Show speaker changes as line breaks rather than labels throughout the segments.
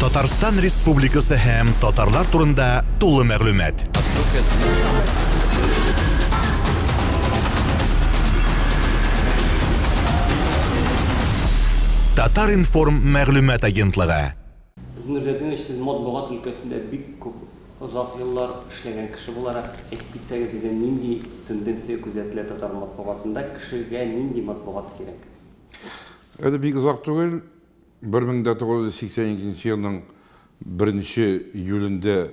Татарстан Республикасы һәм татарлар турында тулы мәгълүмат. Татар-информ мәгълүмат агентлыгы.
Зиннур Зәйтүнович, сез матбугат өлкәсендә бик күп озак еллар эшләгән кеше буларак, әйтеп китсәгез иде, нинди тенденция күзәтелә татар матбугатында, кешегә нинди матбугат кирәк?
Әле бик озак түгел, 1982 елның беренче июлендә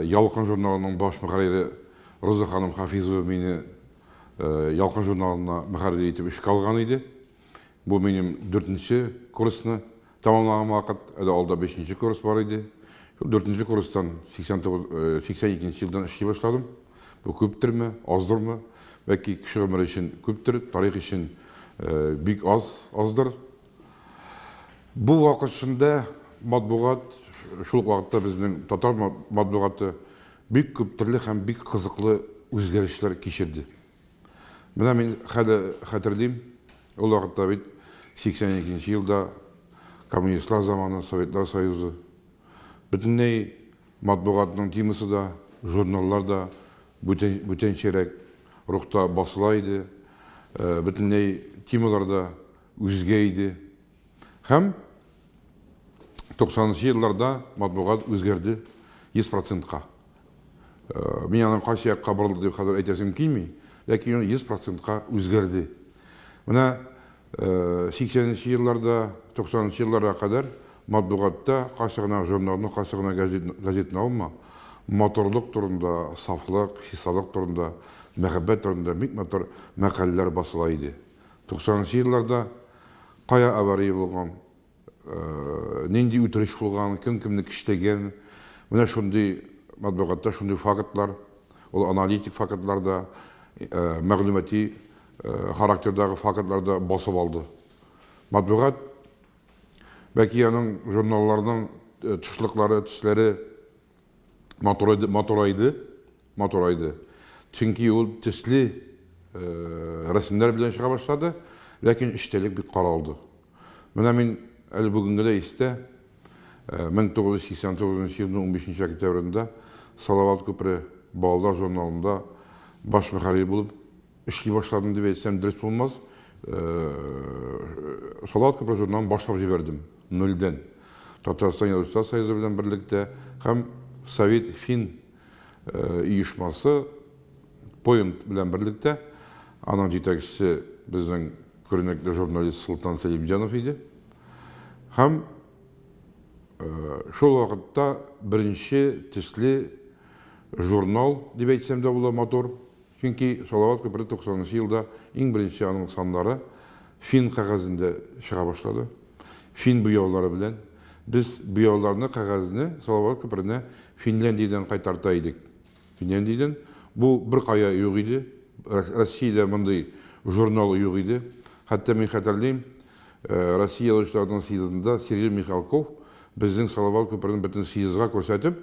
Ялкын журналының баш мөхәррире Роза ханым Хафизова мине Ялкын журналына мөхәррир итеп эшкә алган иде. Бу минем дүртенче курсны тәмамлаган вакыт, әле алда бишенче курс бар иде. Шул дүртенче курстан 89, 82 елдан эшли башладым. Бу күптерме, аздырмы? Бәлки кеше гомере өчен күптер, тарих өчен бик аз, аздыр. Бу вакыт эчендә матбугат, шул ук вакытта безнең татар матбугаты бик күп төрле һәм бик кызыклы үзгәрешләр кичерде. Менә мин хәле хәтерлим, ул вакытта бит 82 нче елда коммунистлар заманы, Советлар Союзы. Бөтенләй матбугатның темасы да, журналлар да бүтән, бүтәнчәрәк рухта басыла иде. Бөтенләй темалар да үзгә иде. Һәм 90 нчы елларда матбугат үзгәрде 100 процентка. Мин аның кайсы якка борылды дип хәзер әйтәсем килми, ләкин ул 100 процентка үзгәрде. Менә 80 нче елларда, 90 нчы елларга кадәр матбугатта кайсы гына журналны, кайсы гына газетны алма, матурлык турында, сафлык, чисталык турында, мәхәббәт турында бик матур мәкаләләр басыла иде. 90 нчы елларда кая авария булган, нинди үтереш булган, кем кемне көчләгән, менә шундый матбугатта шундый фактлар, ул аналитик фактлар да, мәгълүмати характердагы фактлар да басып алды. Матбугат, бәлки аның журналларның тышлыклары, төсләре матурайды, матурайды, матурайды. Чөнки ул төсле рәсемнәр белән чыга башлады, ләкин эчтәлек бик каралды. Менә мин әле бүгенге дә истә, 1989 елның 15 октябрендә Салават күпере балалар журналында баш мөхәррир булып эшли башладым дип әйтсәм дөрес булмас. Салават күпере журналын башлап җибәрдем нульдән. Татарстан Язучылар союзы белән берлектә һәм Совет фин оешмасы Point белән берлектә, аның җитәкчесе безнең күренекле журналист Солтан Сәлимҗанов иде. Һәм шул вакытта беренче төсле журнал дип әйтсәм дә була, матур. Чөнки Салават күпере 90 нчы елда иң беренче аның саннары фин кәгазендә чыга башлады. Фин буяулары белән. Без буяуларны, кәгазьне Салават күперенә Финляндиядән кайтарта идек. Финляндиядән. Бу беркая юк иде. Россиядә мондый журнал юк иде. Хәтта мин хәтерлим, Россия язучыларының съездында Сергей Михалков безнең Салават күперен бөтен съездга күрсәтеп,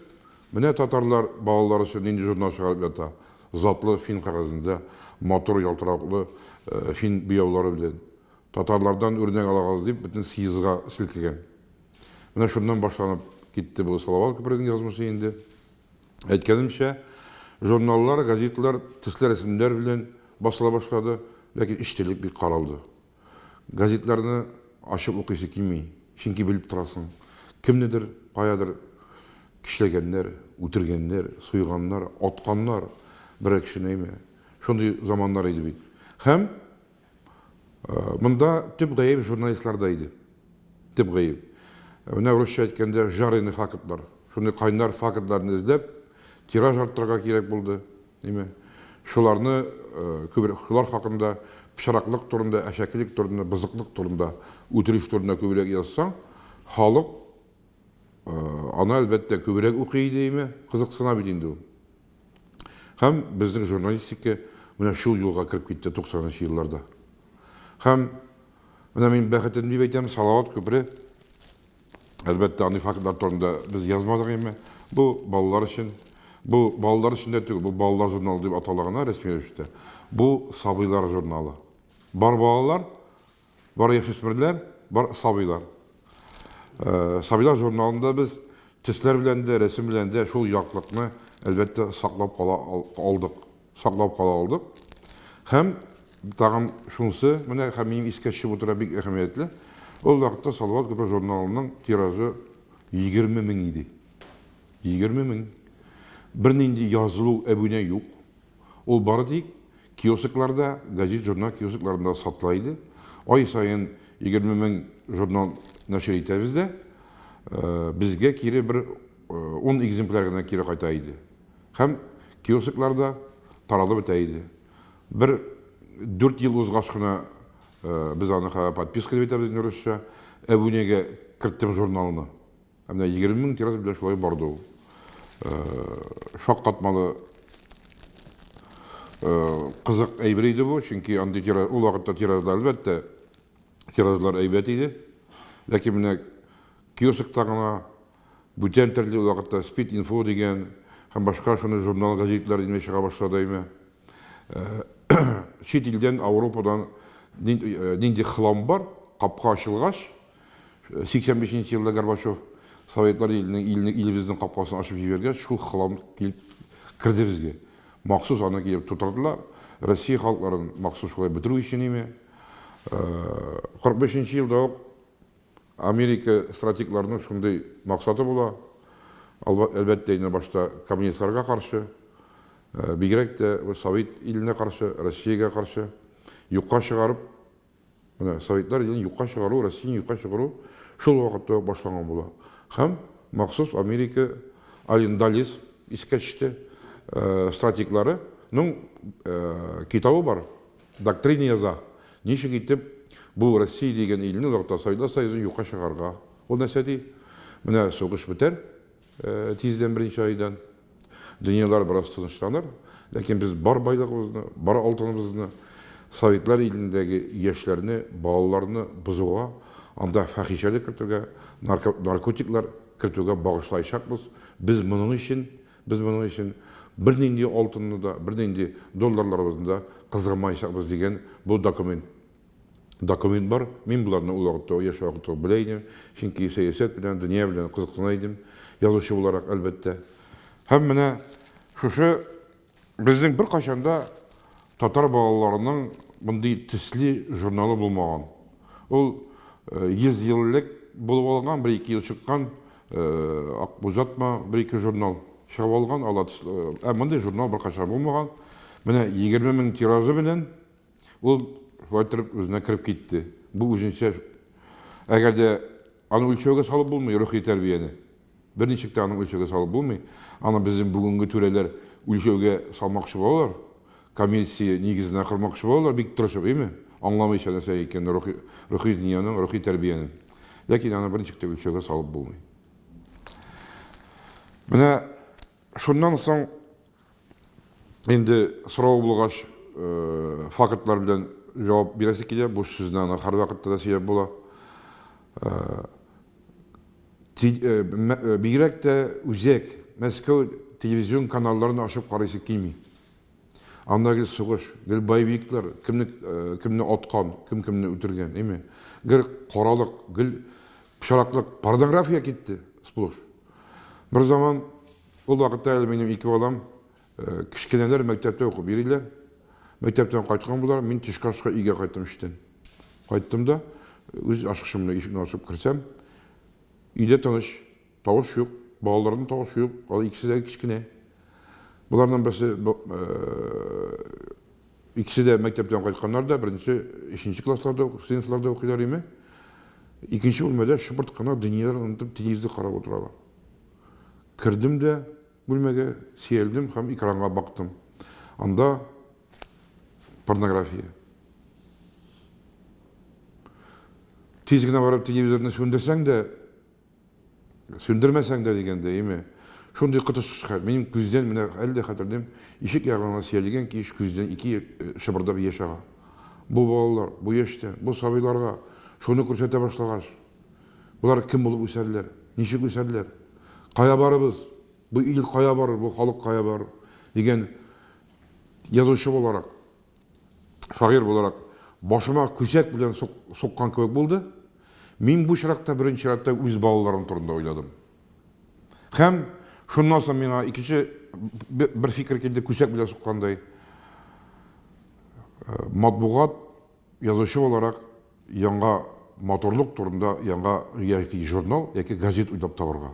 Менә татарлар балалар өчен нинди журнал чыгарып ята. Затлы фин кәгазендә, матур ялтыраклы фин буяулары белән. Татарлардан үрнәк алагыз дип бөтен съездга селкегән. Менә шуннан башланып китте бу Салават күперенең язмышы инде. Әйткәнемчә, журналлар, газеталар төсле рәсемнәр белән басыла башлады, ләкин эчтәлек бик каралды. Газетларны ачып укыйсы килми, чөнки белеп торасың, кемнедер, каядыр көчләгәннәр, үтергәннәр, суйганнар, атканнар берәр кешене, әйме. Шундый заманнар иде бит. Һәм монда төп гаеп журналистларда иде. Төп гаеп. Менә русча әйткәндә, жареный фактлар. Шундый кайнар фактларны эзләп, тираж арттырырга кирәк булды. Әйме. Шуларны күбрәк, шулар хакында, пычраклык турында, әшәкелек турында, бозыклык турында, үтереш турында күбрәк язсаң, халык аны, әлбәттә, күбрәк укый иде, әйме, кызыксына бит инде ул. Һәм безнең журналистика менә шул юлга кереп китте 90 нчы елларда. Һәм менә мин бәхетем дип әйтәм, Салават күпере, әлбәттә, андый фактлар турында без язмадык инде. Бу балалар өчен, бу балалар өчен дә түгел, бу балалар журналы дип атала гына рәсми рәвештә. Бу сабыйлар журналы. Бар балалар, бар яшүсмерләр, бар сабыйлар. Сабыйлар журналында без төсләр белән дә, рәсем белән дә шул яклыкны, әлбәттә, саклап кала алдык. Саклап кала алдык. Һәм тагын шунысы, менә һәм минем искә төшеп утыра, бик әһәмиятле. Ул вакытта Салават күпере журналының тиражы 20 мең иде. 20 мең. Бернинди язылу әбүнә юк. Ул бары тик киоскларда, газет-журнал киоскларында сатыла иде. Ай саен 20 мең журнал нәшер итәбез дә, безгә кире бер 10 экземпляр гына кире кайта иде. Һәм киоскларда таралып бетә иде. Бер 4 ел узгач кына без аны подписка дип әйтәбез инде русча, әбүнәгә керттем журналны. Ә менә 20 мең тираж белән шулай барды ул. Шаккатмалы кызык әйбер иде бу, чөнки андый тираж, ул вакытта тиражлар, әлбәттә, тиражлар әйбәт иде. Ләкин менә киоскта гына бүтән төрле ул вакытта Speed Info дигән һәм башка шуны журнал, газетлар инде чыга башлады әйме. Чит илдән, Ауропадан нинди хлам бар, капка ачылгач, 85 нче елда Горбачев Советлар иленең илне илебезнең капкасын ачып җибәргәч, шул хлам килеп керде безгә. Махсус аны килеп тутырдылар. Россия халыкларын махсус шулай бетерү өчен име. 45 нче елда ук Америка стратегларының шундый максаты була. Әлбәттә, инде башта коммунистларга каршы, бигрәк тә Совет иленә каршы, Россиягә каршы юкка чыгарып Менә Советлар илен юкка чыгару, Россияне юкка чыгару шул вакытта ук башланган була. Һәм махсус Америка Ален Даллес искә төште, стратеглары, ның китабы бар, доктрина яза. Ничек итеп бу Россия дигән илне, ул вакытта Советлар Союзын юкка чыгарырга. Ул нәрсә ди? Менә сугыш бетәр, Тиздән берничә айдан дөньялар бераз тынычланыр, ләкин без бар байлыгыбызны, бар алтыныбызны Советлар илендәге яшьләрне, балаларны бозуга, анда фәхишәлек кертүгә, наркотиклар кертүгә багышлаячакбыз. Без моның өчен, без моның өчен бернинди алтынны да, бернинди долларларыбызны да кызганмаячакбыз дигән бу документ. Документ бар. Мин боларны ул вакытта, яшь вакытта ук белә идем. Чөнки сәясәт белән, дөнья белән кызыксына идем. Язучы буларак, әлбәттә. Һәм менә шушы безнең беркайчан да татар балаларының мондый төсле журналы булмаган. Ул 100 ел элек булып алган, бер-ике ел чыккан Акбузатма бер-ике журнал чыгып алган, алар төсле. Ә мондый журнал беркайчан булмаган. Менә 20 мең тиражы белән Ул шулай торып үзенә кереп китте. Бу үзенчә, әгәр дә аны үлчәүгә салып булмый, рухи тәрбияне. Берничек тә аны үлчәүгә салып булмый. Аны безнең бүгенге түрәләр үлчәүгә салмакчы булалар. Комиссия нигезенә кормакчы булалар, бик тырышып, әйме? Аңламыйча нәрсә икәнен рухи, рухи дөньяның, рухи тәрбиянең. Ләкин аны берничек тә үлчәүгә салып булмый. Менә шуннан соң Инде сорау булгач, фактлар белән җавап бирәсе килә. Бу сүзне аны һәрвакытта да сөйләп була. Бигрәк тә үзәк Мәскәү телевизион каналларын ачып карыйсы килми. Анда гел сугыш, гел боевиклар, кемне кемне аткан, кем кемне үтергән, әйме? Гел каралык, гел пычраклык, порнография китте сплошь. Бер заман Ул вакытта әле минем ике балам кечкенәләр мәктәптә укып йөриләр. Мәктәптән кайткан болар, мин төшке ашка өйгә кайттым эштән. Кайттым да, үз ачкычым белән ишекне ачып керсәм, өйдә тыныч, тавыш юк, балаларның тавышы юк, алар икесе дә кечкенә. Боларның берсе икесе дә мәктәптән кайтканнар да, беренче, өченче классларда, сыйныфларда укыйлар име. Икенче бүлмәдә шыпырт кына дөньяларын онытып телевизор карап утыралар. Кердем дә бүлмәгә, сөялдем һәм экранга бактым. Анда порнография. Тиз генә барып телевизорны сүндерсәң дә, сүндермәсәң дә дигәндә, әйме? Шундый коточкыч хәл. Минем күздән менә әле дә хәтерлим, ишек ягына сөялгән килеш күздән ике шыбырдап яшь ага. Бу балалар, бу яшьтә, бу сабыйларга шуны күрсәтә башлагач, Болар кем булып үсәрләр? Ничек үсәрләр? Кая барыбыз? Бу ил кая барыр, бу халык кая барыр? Дигән язучы буларак, шагыйрь буларак башыма күсәк белән суккан кебек булды. Мин бу чиракта беренче чиратта үз балаларым турында уйладым. Һәм шуннан соң миңа икенче бер фикер килде, күсәк белән суккандай. Э, матбугат язучы буларак яңа матурлык турында яңа яки журнал, яки газет уйлап табарга.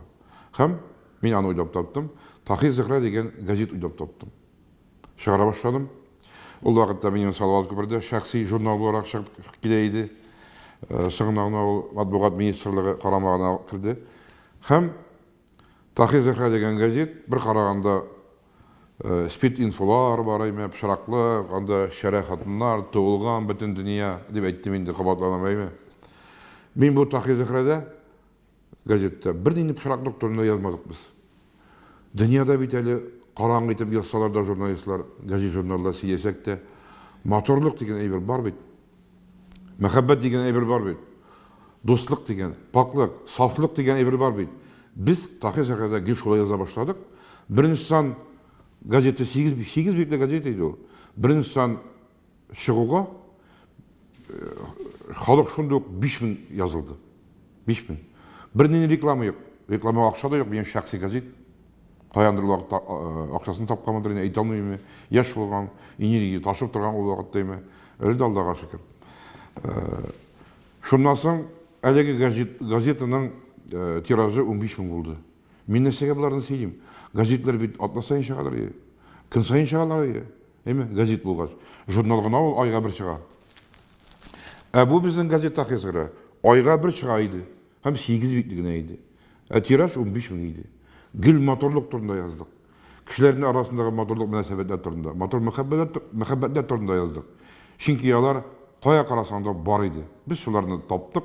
Һәм мин аны уйлап таптым. Тахи Зөһрә дигән газет уйлап таптым. Чыгара башладым. Ул вакытта минем Салават күпердә шәхси журнал буларак чыгып килә иде. Э, соңыннан гына ул матбугат министрлыгы карамагына керде. Һәм Тахи Зөһрә дигән газет бер караганда э, спид инфолар бар име, пычраклык, анда шәрә хатыннар, туылган бөтен дөнья дип әйттем инде, кабатланам әйме. Мин бу Тахи Зөһрәдә газетта бернинди пычраклык турында язмадык без. Дөньяда бит әле караңгы итеп язсалар да журналистлар, газет-журналда сөйләсәк тә, матурлык дигән әйбер бар бит. Мәхәббәт дигән әйбер бар бит. Дуслык дигән, пакьлык, сафлык дигән әйбер бар бит. Без Таһир Зәкәрдә гел шулай яза башладык. Беренче сан газета 8, 8 битле газета иде ул. Беренче сан чыгуга халык шундый ук 5000 язылды. 5000. Бернинди реклама юк. Реклама акча да юк, минем шәхси газет. Каяндыр вакытта акчасын тапканмындыр, инде әйтә алмыйм. Яшь булган, энергия ташып торган ул вакытта име. Әле дә Аллага шөкер. Шуннан соң әлеге газет, газетаның тиражы 15 мең булды. Мин нәрсәгә боларны сөйлим? Газетлар бит атна саен чыгалар, көн саен чыгалар. Әйме, газет булгач. Журнал гына ул айга бер чыга. Ә бу безнең газет Тахисгыры айга бер чыга иде. Һәм 8 битле генә иде. Ә тираж 15 мең иде. Гел матурлык турында яздык. Кешеләрнең арасындагы матурлык мөнәсәбәтләр турында, матур мәхәббәтләр, мәхәббәтләр турында яздык. Чөнки алар кая карасаң да бар иде. Без шуларны таптык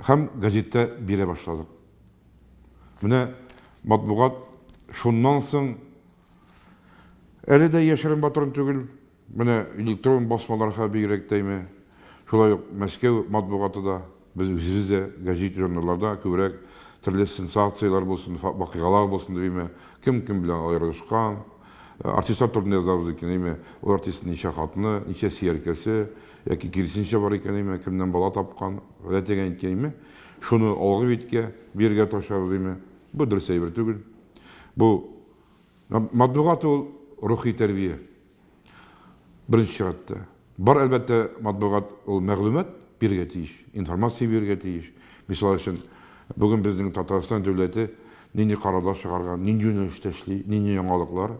һәм газетта бирә башладык. Менә матбугат шуннан соң Әле дә яшерен батырын түгел, менә электрон басмаларга бигрәк тә Шулай ук Мәскәү матбугаты да, без үзебез дә гәҗит, журналларда күбрәк төрле сенсацияләр булсын, вакыйгалар булсын дип име, кем кем белән аерылышкан, артистлар турында язабыз икән, әйме, ул артистның ничә хатыны, ничә сөяркәсе, яки киресенчә бар икән, әйме, кемнән бала тапкан, гадәттәге әйткән, әйме, шуны алгы биткә бирергә тырышабыз, әйме. Бу дөрес әйбер түгел. Бу Матбугат ул рухи тәрбия. Беренче чиратта. Бар, әлбәттә, матбугат ул мәгълүмат бирергә тиеш, информация бирергә тиеш. Мисал өчен, бүген безнең Татарстан дәүләте нинди карарлар чыгарган, нинди юнәлештә эшли, нинди яңалыклар.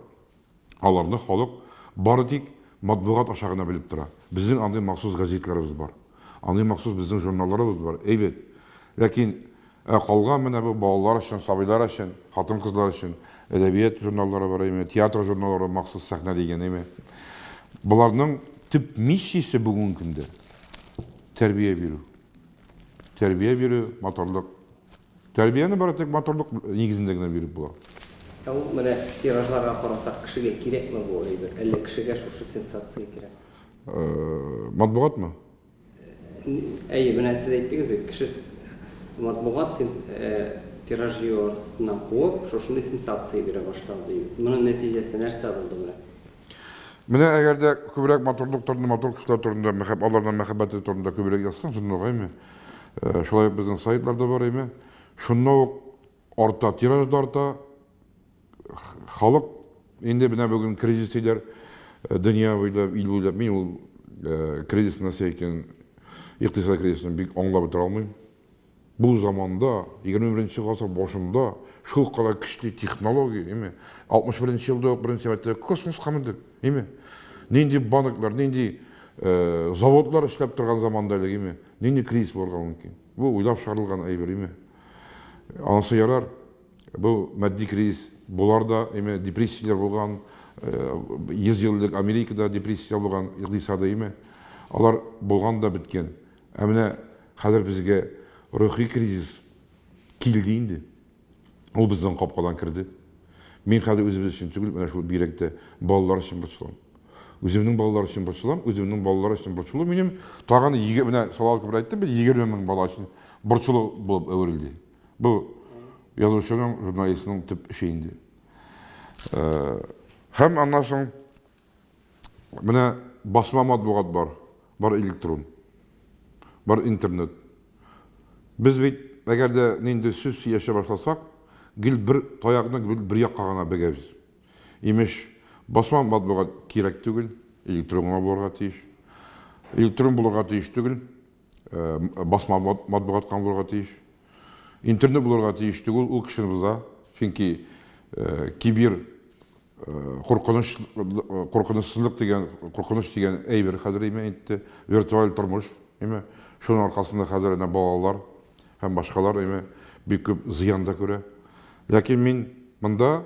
Аларны халык бары тик матбугат аша гына белеп тора. Безнең андый махсус газетларыбыз бар. Андый махсус безнең журналларыбыз бар. Әйбәт. Ләкин Ә калган менә бу балалар өчен, сабыйлар өчен, хатын-кызлар өчен әдәбият журналлары бар, әйме, театр журналлары, махсус сәхнә дигән, әйме. Боларның төп миссиясе бүгенге көндә тәрбия бирү. Тәрбия бирү, матурлык. Тәрбияне бары тик матурлык нигезендә генә биреп була.
Ә ул менә тиражларга карасак, кешегә кирәкме бу әйбер, әллә кешегә шушы сенсация кирәк?
Матбугатмы?
Әйе, менә сез әйттегез бит, кеше матбугат тираж җыю артыннан куып, шушындый сенсация бирә башлады дибез. Моның нәтиҗәсе нәрсә булды менә?
Менә әгәр дә күбрәк матурлык турында, матур кешеләр турында, мәхәббәт, аларның мәхәббәте турында күбрәк язсаң, шунда әйме. Шулай ук безнең сайтларда бар әйме. Шунда ук арта, тираж да арта, Халык инде менә бүген кризис диләр, дөнья буйлап, ил буйлап. Мин ул кризис нәрсә икәнен, икътисад кризисын бик аңлап бетерә алмыйм. Бу заманда, 21 гасыр башында шул кадәр көчле технология, әйме? 61 елда ук беренче мәртәбә космоска мендек, әйме? Нинди банклар, нинди заводлар эшләп торган заманда әле, әйме? Нинди кризис булырга мөмкин? Бу уйлап чыгарылган әйбер, әйме? Анысы ярар. Бу матди кризис болар да, әйме, депрессияләр булган, 100 ел элек Америкада депрессия булган икътисады, әйме, алар булган да беткән. Ә менә хәзер безгә рухи кризис килде инде. Ул безнең капкадан керде. Мин хәзер үзебез өчен түгел, менә шул бигрәк тә балалар өчен борчылам. Үземнең балалар өчен борчылам, үземнең балалар өчен борчылу минем тагын менә Салават күпер әйтте, 20 мең бала өчен борчылу булып әверелде. Бу язучының, журналистның төп эше инде. Һәм аннан соң менә басма матбугат бар, бар электрон, бар интернет. Без бит, әгәр дә нинди сүз сөйләшә башласак, гел бер таякны гел бер якка гына бөгәбез. Имеш, басма матбугат кирәк түгел, электрон гына булырга тиеш. Электрон булырга тиеш түгел, басма матбугат кына булырга тиеш. Интернет булырга тиеш түгел, ул кешене боза. Чөнки кибер куркыныч куркынычсызлык дигән куркыныч дигән әйбер хәзер име әйтте виртуаль тормыш име шуның аркасында хәзер әнә балалар һәм башкалар име бик күп зыян да күрә ләкин мин монда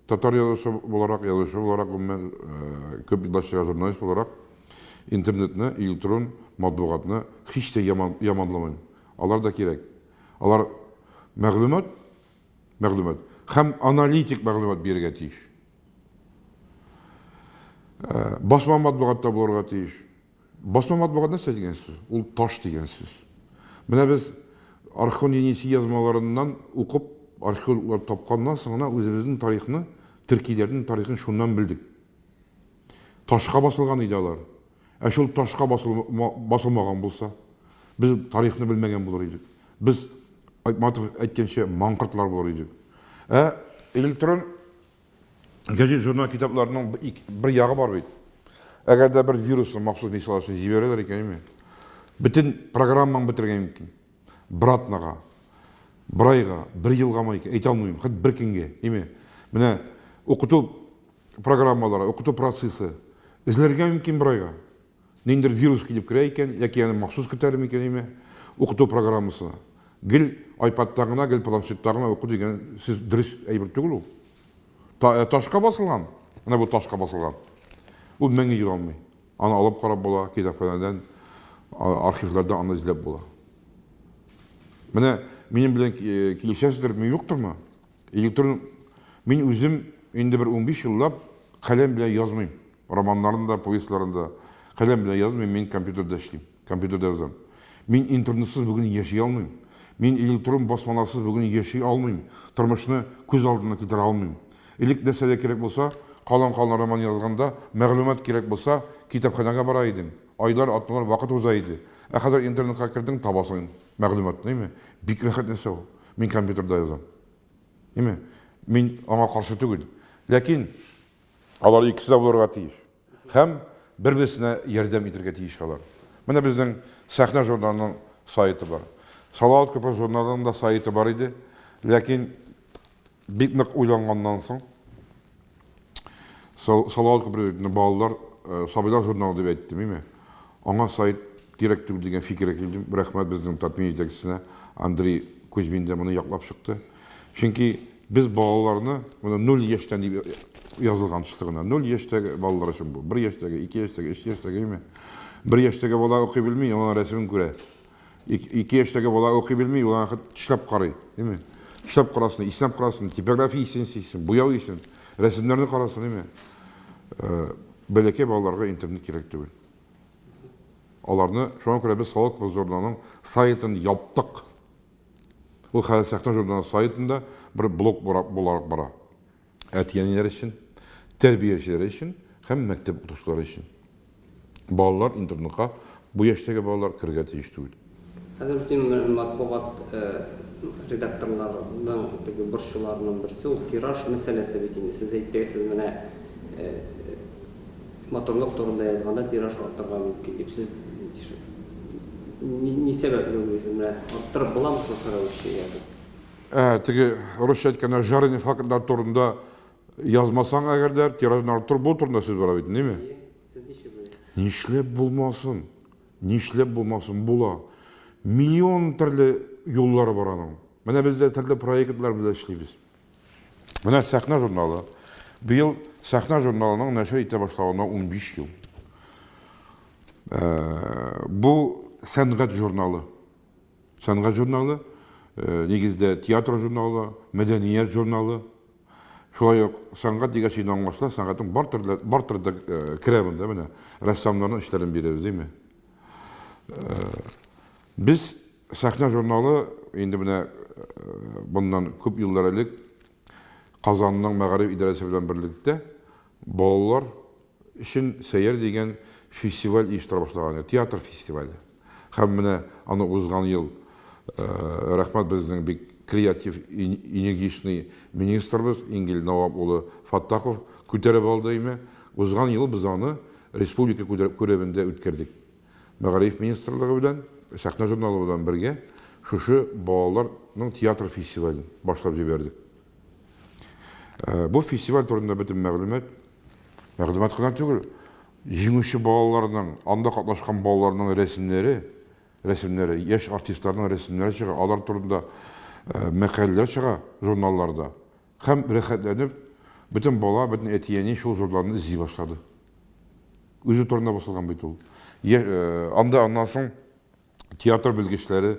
татар язучы буларак язучы буларак гомумән күп еллар эшләгән журналист буларак интернетны электрон матбугатны һич тә яманламыйм алар да кирәк алар мәгълүмат мәгълүмат һәм аналитик мәгълүмат бирергә тиеш. Э, басма матбугатта булырга тиеш. Басма матбугат нәрсә дигән сүз? Ул таш дигән сүз. Менә без Архон Енисей язмаларыннан укып, археологлар тапканнан соң гына үзебезнең тарихны, төркиләрнең тарихын шуннан белдек. Ташка басылган иде алар. Ә шул ташка басылмаган булса, без тарихны белмәгән булыр идек. Без, Айтматов әйткәнчә, маңкортлар булыр идек. Ә электрон газет, журнал, китапларның бер ягы бар бит. Әгәр дә бер вирусны махсус мисал өчен җибәрәләр икән, әйме? Бөтен программаң бетерергә мөмкин. Бер атнага, бер айга, бер елгамы икән, әйтә алмыйм, хәтта бер көнгә, әйме? Менә укыту программалары, укыту процессы эзләргә мөмкин бер айга. Ниндидер вирус килеп керә икән, яки аны махсус көтәр микән, әйме? Укыту программасына. Гел iPad-та гына, гел планшетта гына уку дигән сүз дөрес әйбер түгел ул. Та, э, ташка басылган, менә бу ташка басылган. Ул мәңге югалмый. Аны алып карап була, китапханәдән, архивлардан аны эзләп була. Менә минем белән э, килешәсездерме, юктырмы? Электрон мин үзем инде бер 15 еллап каләм белән язмыйм. Романнарын да, повестьларын да каләм белән язмыйм, мин компьютерда эшлим, компьютерда язам. Мин интернетсыз бүген яши алмыйм. Мин электрон басмаларсыз бүген яши алмыйм. Тормышны күз алдына китерә алмыйм. Элек нәрсә дә кирәк булса, калын-калын роман язганда, мәгълүмат кирәк булса, китапханәгә бара идең. Айлар, атналар вакыт уза иде. Ә хәзер интернетка кердең, табасың мәгълүматны, әйме? Бик рәхәт нәрсә ул. Мин компьютерда язам. Әйме? Мин аңа каршы түгел. Ләкин алар икесе дә булырга тиеш. Һәм бер-берсенә ярдәм итәргә тиеш алар. Менә безнең Сәхнә журналының сайты бар. Салават күпере журналының да сайты бар иде. Ләкин бик нык уйланганнан соң Салават күпере балалар, э, сабыйлар журналы дип әйттем, әйме? Аңа сайт кирәк түгел дигән фикергә килдем. Рәхмәт безнең Татмин җитәкчесенә Андрей Кузьмин дә моны яклап чыкты. Чөнки без балаларны, моны 0 яшьтән дип язылган тышлыгына, 0 яшьтәге балалар өчен бу. 1 яшьтәге, 2 яшьтәге, 3 яшьтәге, әйме? 1 яшьтәге бала укый белми, ул аның рәсемен күрә. 2 яшьтәге бала укый белми, ул аны тешләп карый, әйме? Тешләп карасын, иснәп карасын, типография исен сизсен, буяу исен, рәсемнәрне карасын, әйме? Э, бәләкәй балаларга интернет кирәк түгел. Аларны, шуңа күрә без Салават журналының сайтын яптык. Ул хәзер Сәхнә журналы сайтында бер блог буларак бара. Әти-әниләр өчен, тәрбиячеләр өчен һәм мәктәп укытучылары өчен. Балалар интернетка бу яшьтәге балалар керергә тиеш түгел.
Хәзер бит матбугат редакторларының теге борчуларының берсе ул тираж мәсьәләсе бит инде. Сез әйттегез, сез менә матурлык турында язганда тираж артырга мөмкин дип. Сез ни сәбәпле уйлыйсыз, менә арттырып буламы шушы рәвешчә язып?
Ә, теге русча әйткәндә жареный фактлар турында язмасаң әгәр дә тиражны арттырып булу турында сүз бара бит, неме?
Әйе. Сез ничек уйлыйсыз?
Нишләп булмасын? Нишләп булмасын, була. Миллион төрле юллары бар аның. Менә без дә төрле проектлар белән эшлибез. Менә Сәхнә журналы. Быел Сәхнә журналының нәшер итә башлавына 15 ел. Э, бу сәнгать журналы. Сәнгать журналы, э, нигездә театр журналы, мәдәният журналы. Шулай ук сәнгать дигәч инде аңлашыла, сәнгатьнең бар төрле бар төрле э, керә монда менә. Рәссамнарның эшләрен бирәбез, димме? Э, без Сәхнә журналы инде менә моннан күп еллар элек Казанның мәгариф идарәсе белән берлектә балалар өчен Сәйяр дигән фестиваль оештыра башлаган, театр фестивале. Һәм менә аны узган ел Рәхмәт безнең бик креатив, энергичный министрыбыз Ингель Навап улы Фаттахов күтәреп алды име. Узган ел без аны республика күләмендә үткәрдек. Мәгариф министрлыгы белән, Сәхнә журналы белән бергә шушы балаларның театр фестивален башлап җибәрдек. Бу фестиваль турында бөтен мәгълүмат, мәгълүмат кына түгел, җиңүче балаларның, анда катнашкан балаларның рәсемнәре, рәсемнәре, яшь артистларның рәсемнәре чыга, алар турында мәкаләләр чыга журналларда. Һәм рәхәтләнеп, бөтен бала, бөтен әти-әни шул журналны эзли башлады. Үзе турында басылган бит ул. Анда аннан соң театр белгечләре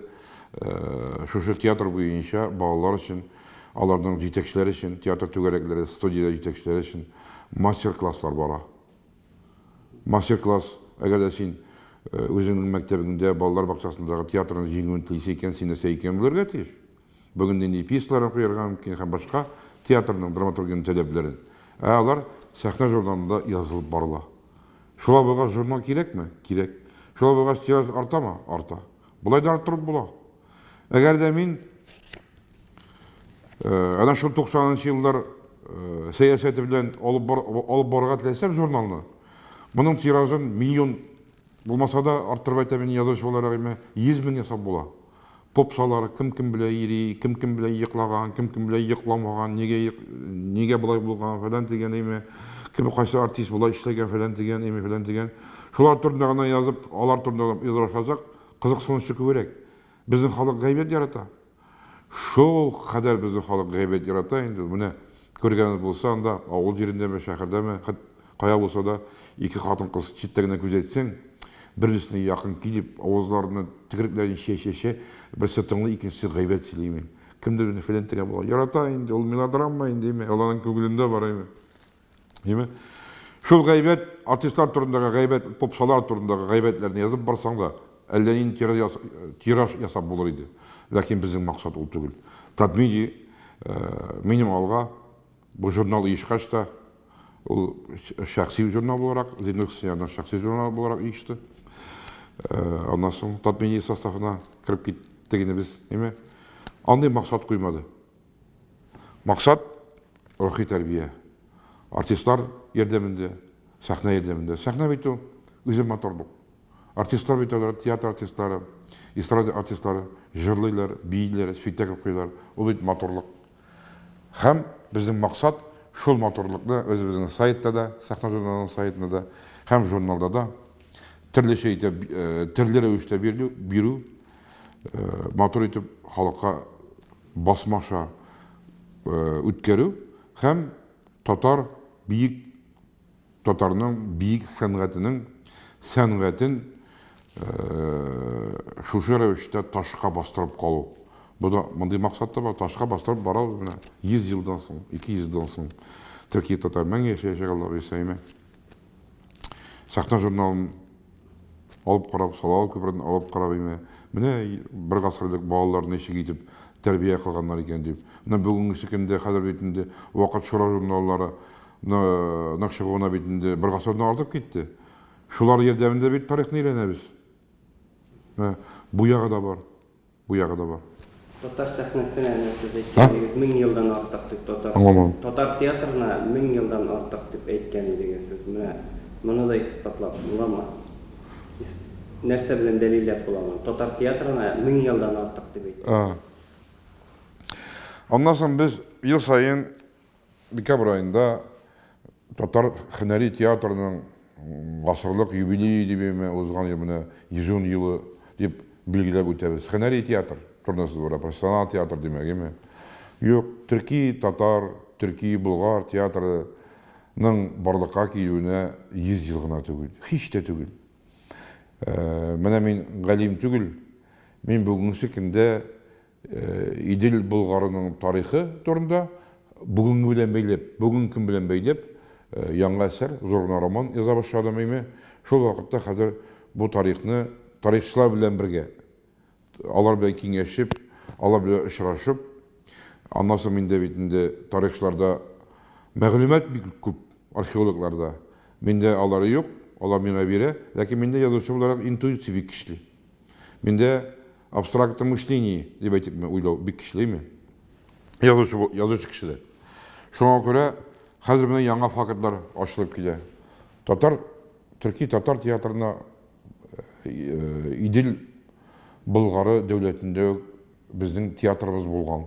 шушы театр буенча балалар өчен, аларның җитәкчеләре өчен, театр түгәрәкләре, студия җитәкчеләре өчен мастер-класслар бара. Мастер-класс, әгәр дә син үзеңнең мәктәбеңдә, балалар бакчасындагы театрның җиңүен телисең икән, син нәрсә икәнен белергә тиеш. Бүген нинди пьесаларны куярга мөмкин һәм башка театрның, драматургиянең таләпләрен. Ә алар сәхнә журналында язылып барыла. Шулай булгач, журнал кирәкме? Кирәк. Шулай булгач, тираж артамы? Арта. Болай да арттырып була. Әгәр дә мин әнә шул 90 нчы еллар сәясәте белән алып бар, алып барырга теләсәм журналны, моның тиражын миллион булмаса да, арттырып әйтәм, мин язучы буларак, 100 мең ясап була. Попсалар, кем кем белән йөри, кем кем белән йоклаган, кем кем белән йокламаган, нигә нигә болай булган, фәлән дигән име, кем кайсы артист болай эшләгән, фәлән дигән име, фәлән дигән. Шулар турында гына язып, алар турында яза башласак, кызыксынучы күбрәк. Безнең халык гайбәт ярата. Шул кадәр безнең халык гайбәт ярата инде. Менә күргәнегез булса, анда авыл җирендәме, шәһәрдәме, хет кая булса да, ике хатын-кыз читтә генә күзәтсәң, бер-берсенә якын килеп, авызларына төкерекләрен чәчә-чәчә, берсе тыңлый, икенчесе гайбәт сөйли име. Кемдер менә фәлән тегән була. Ярата инде, ул мелодрама инде, име, ул аның күңелендә бар име. Димә. Шул гайбәт, артистлар турындагы гайбәт, попсалар турындагы гайбәтләрне язып барсаң да, әллә нинди тираж, яс, тираж ясап булыр иде. Ләкин безнең максат ул түгел. Татмедиа э, минем алга бу журнал оешкач та, ул шәхси журнал буларак, Зиннур Хусейновның шәхси журналы буларак оешты. Э, аннан соң Татмедиа составына кереп киттек инде без, димә. Андый максат куймады. Максат, рухи тәрбия. Артистлар ярдәмендә, сәхнә ярдәмендә. Сәхнә бит ул үзе матурлык. Артистлар бит алар, театр артистлары, эстрада артистлары җырлыйлар, бииләр, спектакль куялар. Ул бит матурлык. Һәм безнең максат шул матурлыкны үзебезнең сайтта да, сәхнә журналының сайтында да һәм журналда да төрлечә итеп, э, төрле рәвештә бирү, бирү э, матур итеп халыкка басма аша үткәрү һәм татар биек татарның биек сәнгатенең сәнгатен шушы рәвештә ташка бастырып калу. Бу да мондый максат та бар. Ташка бастырып барабыз менә 100 елдан соң, 200 елдан соң. Төрки татар мәңге яшәячәк Алла боерса, әйме. Сәхнә журналын алып карап, Салават күперен алып карап име. Менә бер гасыр элек балалар ничек итеп тәрбия кылганнар икән дип. Менә бүгенгесе көндә хәзер бит инде Вакыт Шура журналлары нык чыгуына бит инде бер гасырдан артып китте. Шулар ярдәмендә бит тарихны өйрәнәбез. Менә бу ягы да бар. Бу ягы да бар.
Татар сәхнәсенә менә сез әйткән идегез, 1000 елдан артык дип татар.
Аңламадым.
Татар театрына 1000 елдан артык дип әйткән идегез сез. Менә моны да исбатлап буламы? Нәрсә белән дәлилләп була моны? Татар театрына 1000 елдан артык дип әйткән.
Аннан соң без ел саен Декабрь аенда татар һөнәри театрының гасырлык юбилее дип әйме, узган ел менә 110 елы дип билгеләп үтәбез. Һөнәри театр турында сүз бара, профессионал театр димәк, әйме? Юк, төрки, татар, төрки, болгар театрының барлыкка килүенә 100 ел гына түгел, һич тә түгел. Менә мин галим түгел, мин бүгенге көндә Идел Болгарының тарихы турында бүгенге белән бәйләп, бүгенге көн белән бәйләп яңа әсәр, зур гына роман яза башладым име. Шул вакытта хәзер бу тарихны тарихчылар белән бергә, алар белән киңәшеп, алар белән очрашып, аннан соң миндә бит инде тарихчыларда мәгълүмат бик күп, археологларда. Миндә алары юк, алар миңа бирә, ләкин миндә язучы буларак интуиция бик көчле. Миндә. абстрактное мышление дип әйтикме, уйлау бик көчлеме? Язучы, язучы кешедә. Шуңа күрә хәзер менә яңа фактлар ачылып килә. Татар, төрки татар театрына Идел Болгары дәүләтендә үк безнең театрыбыз булган.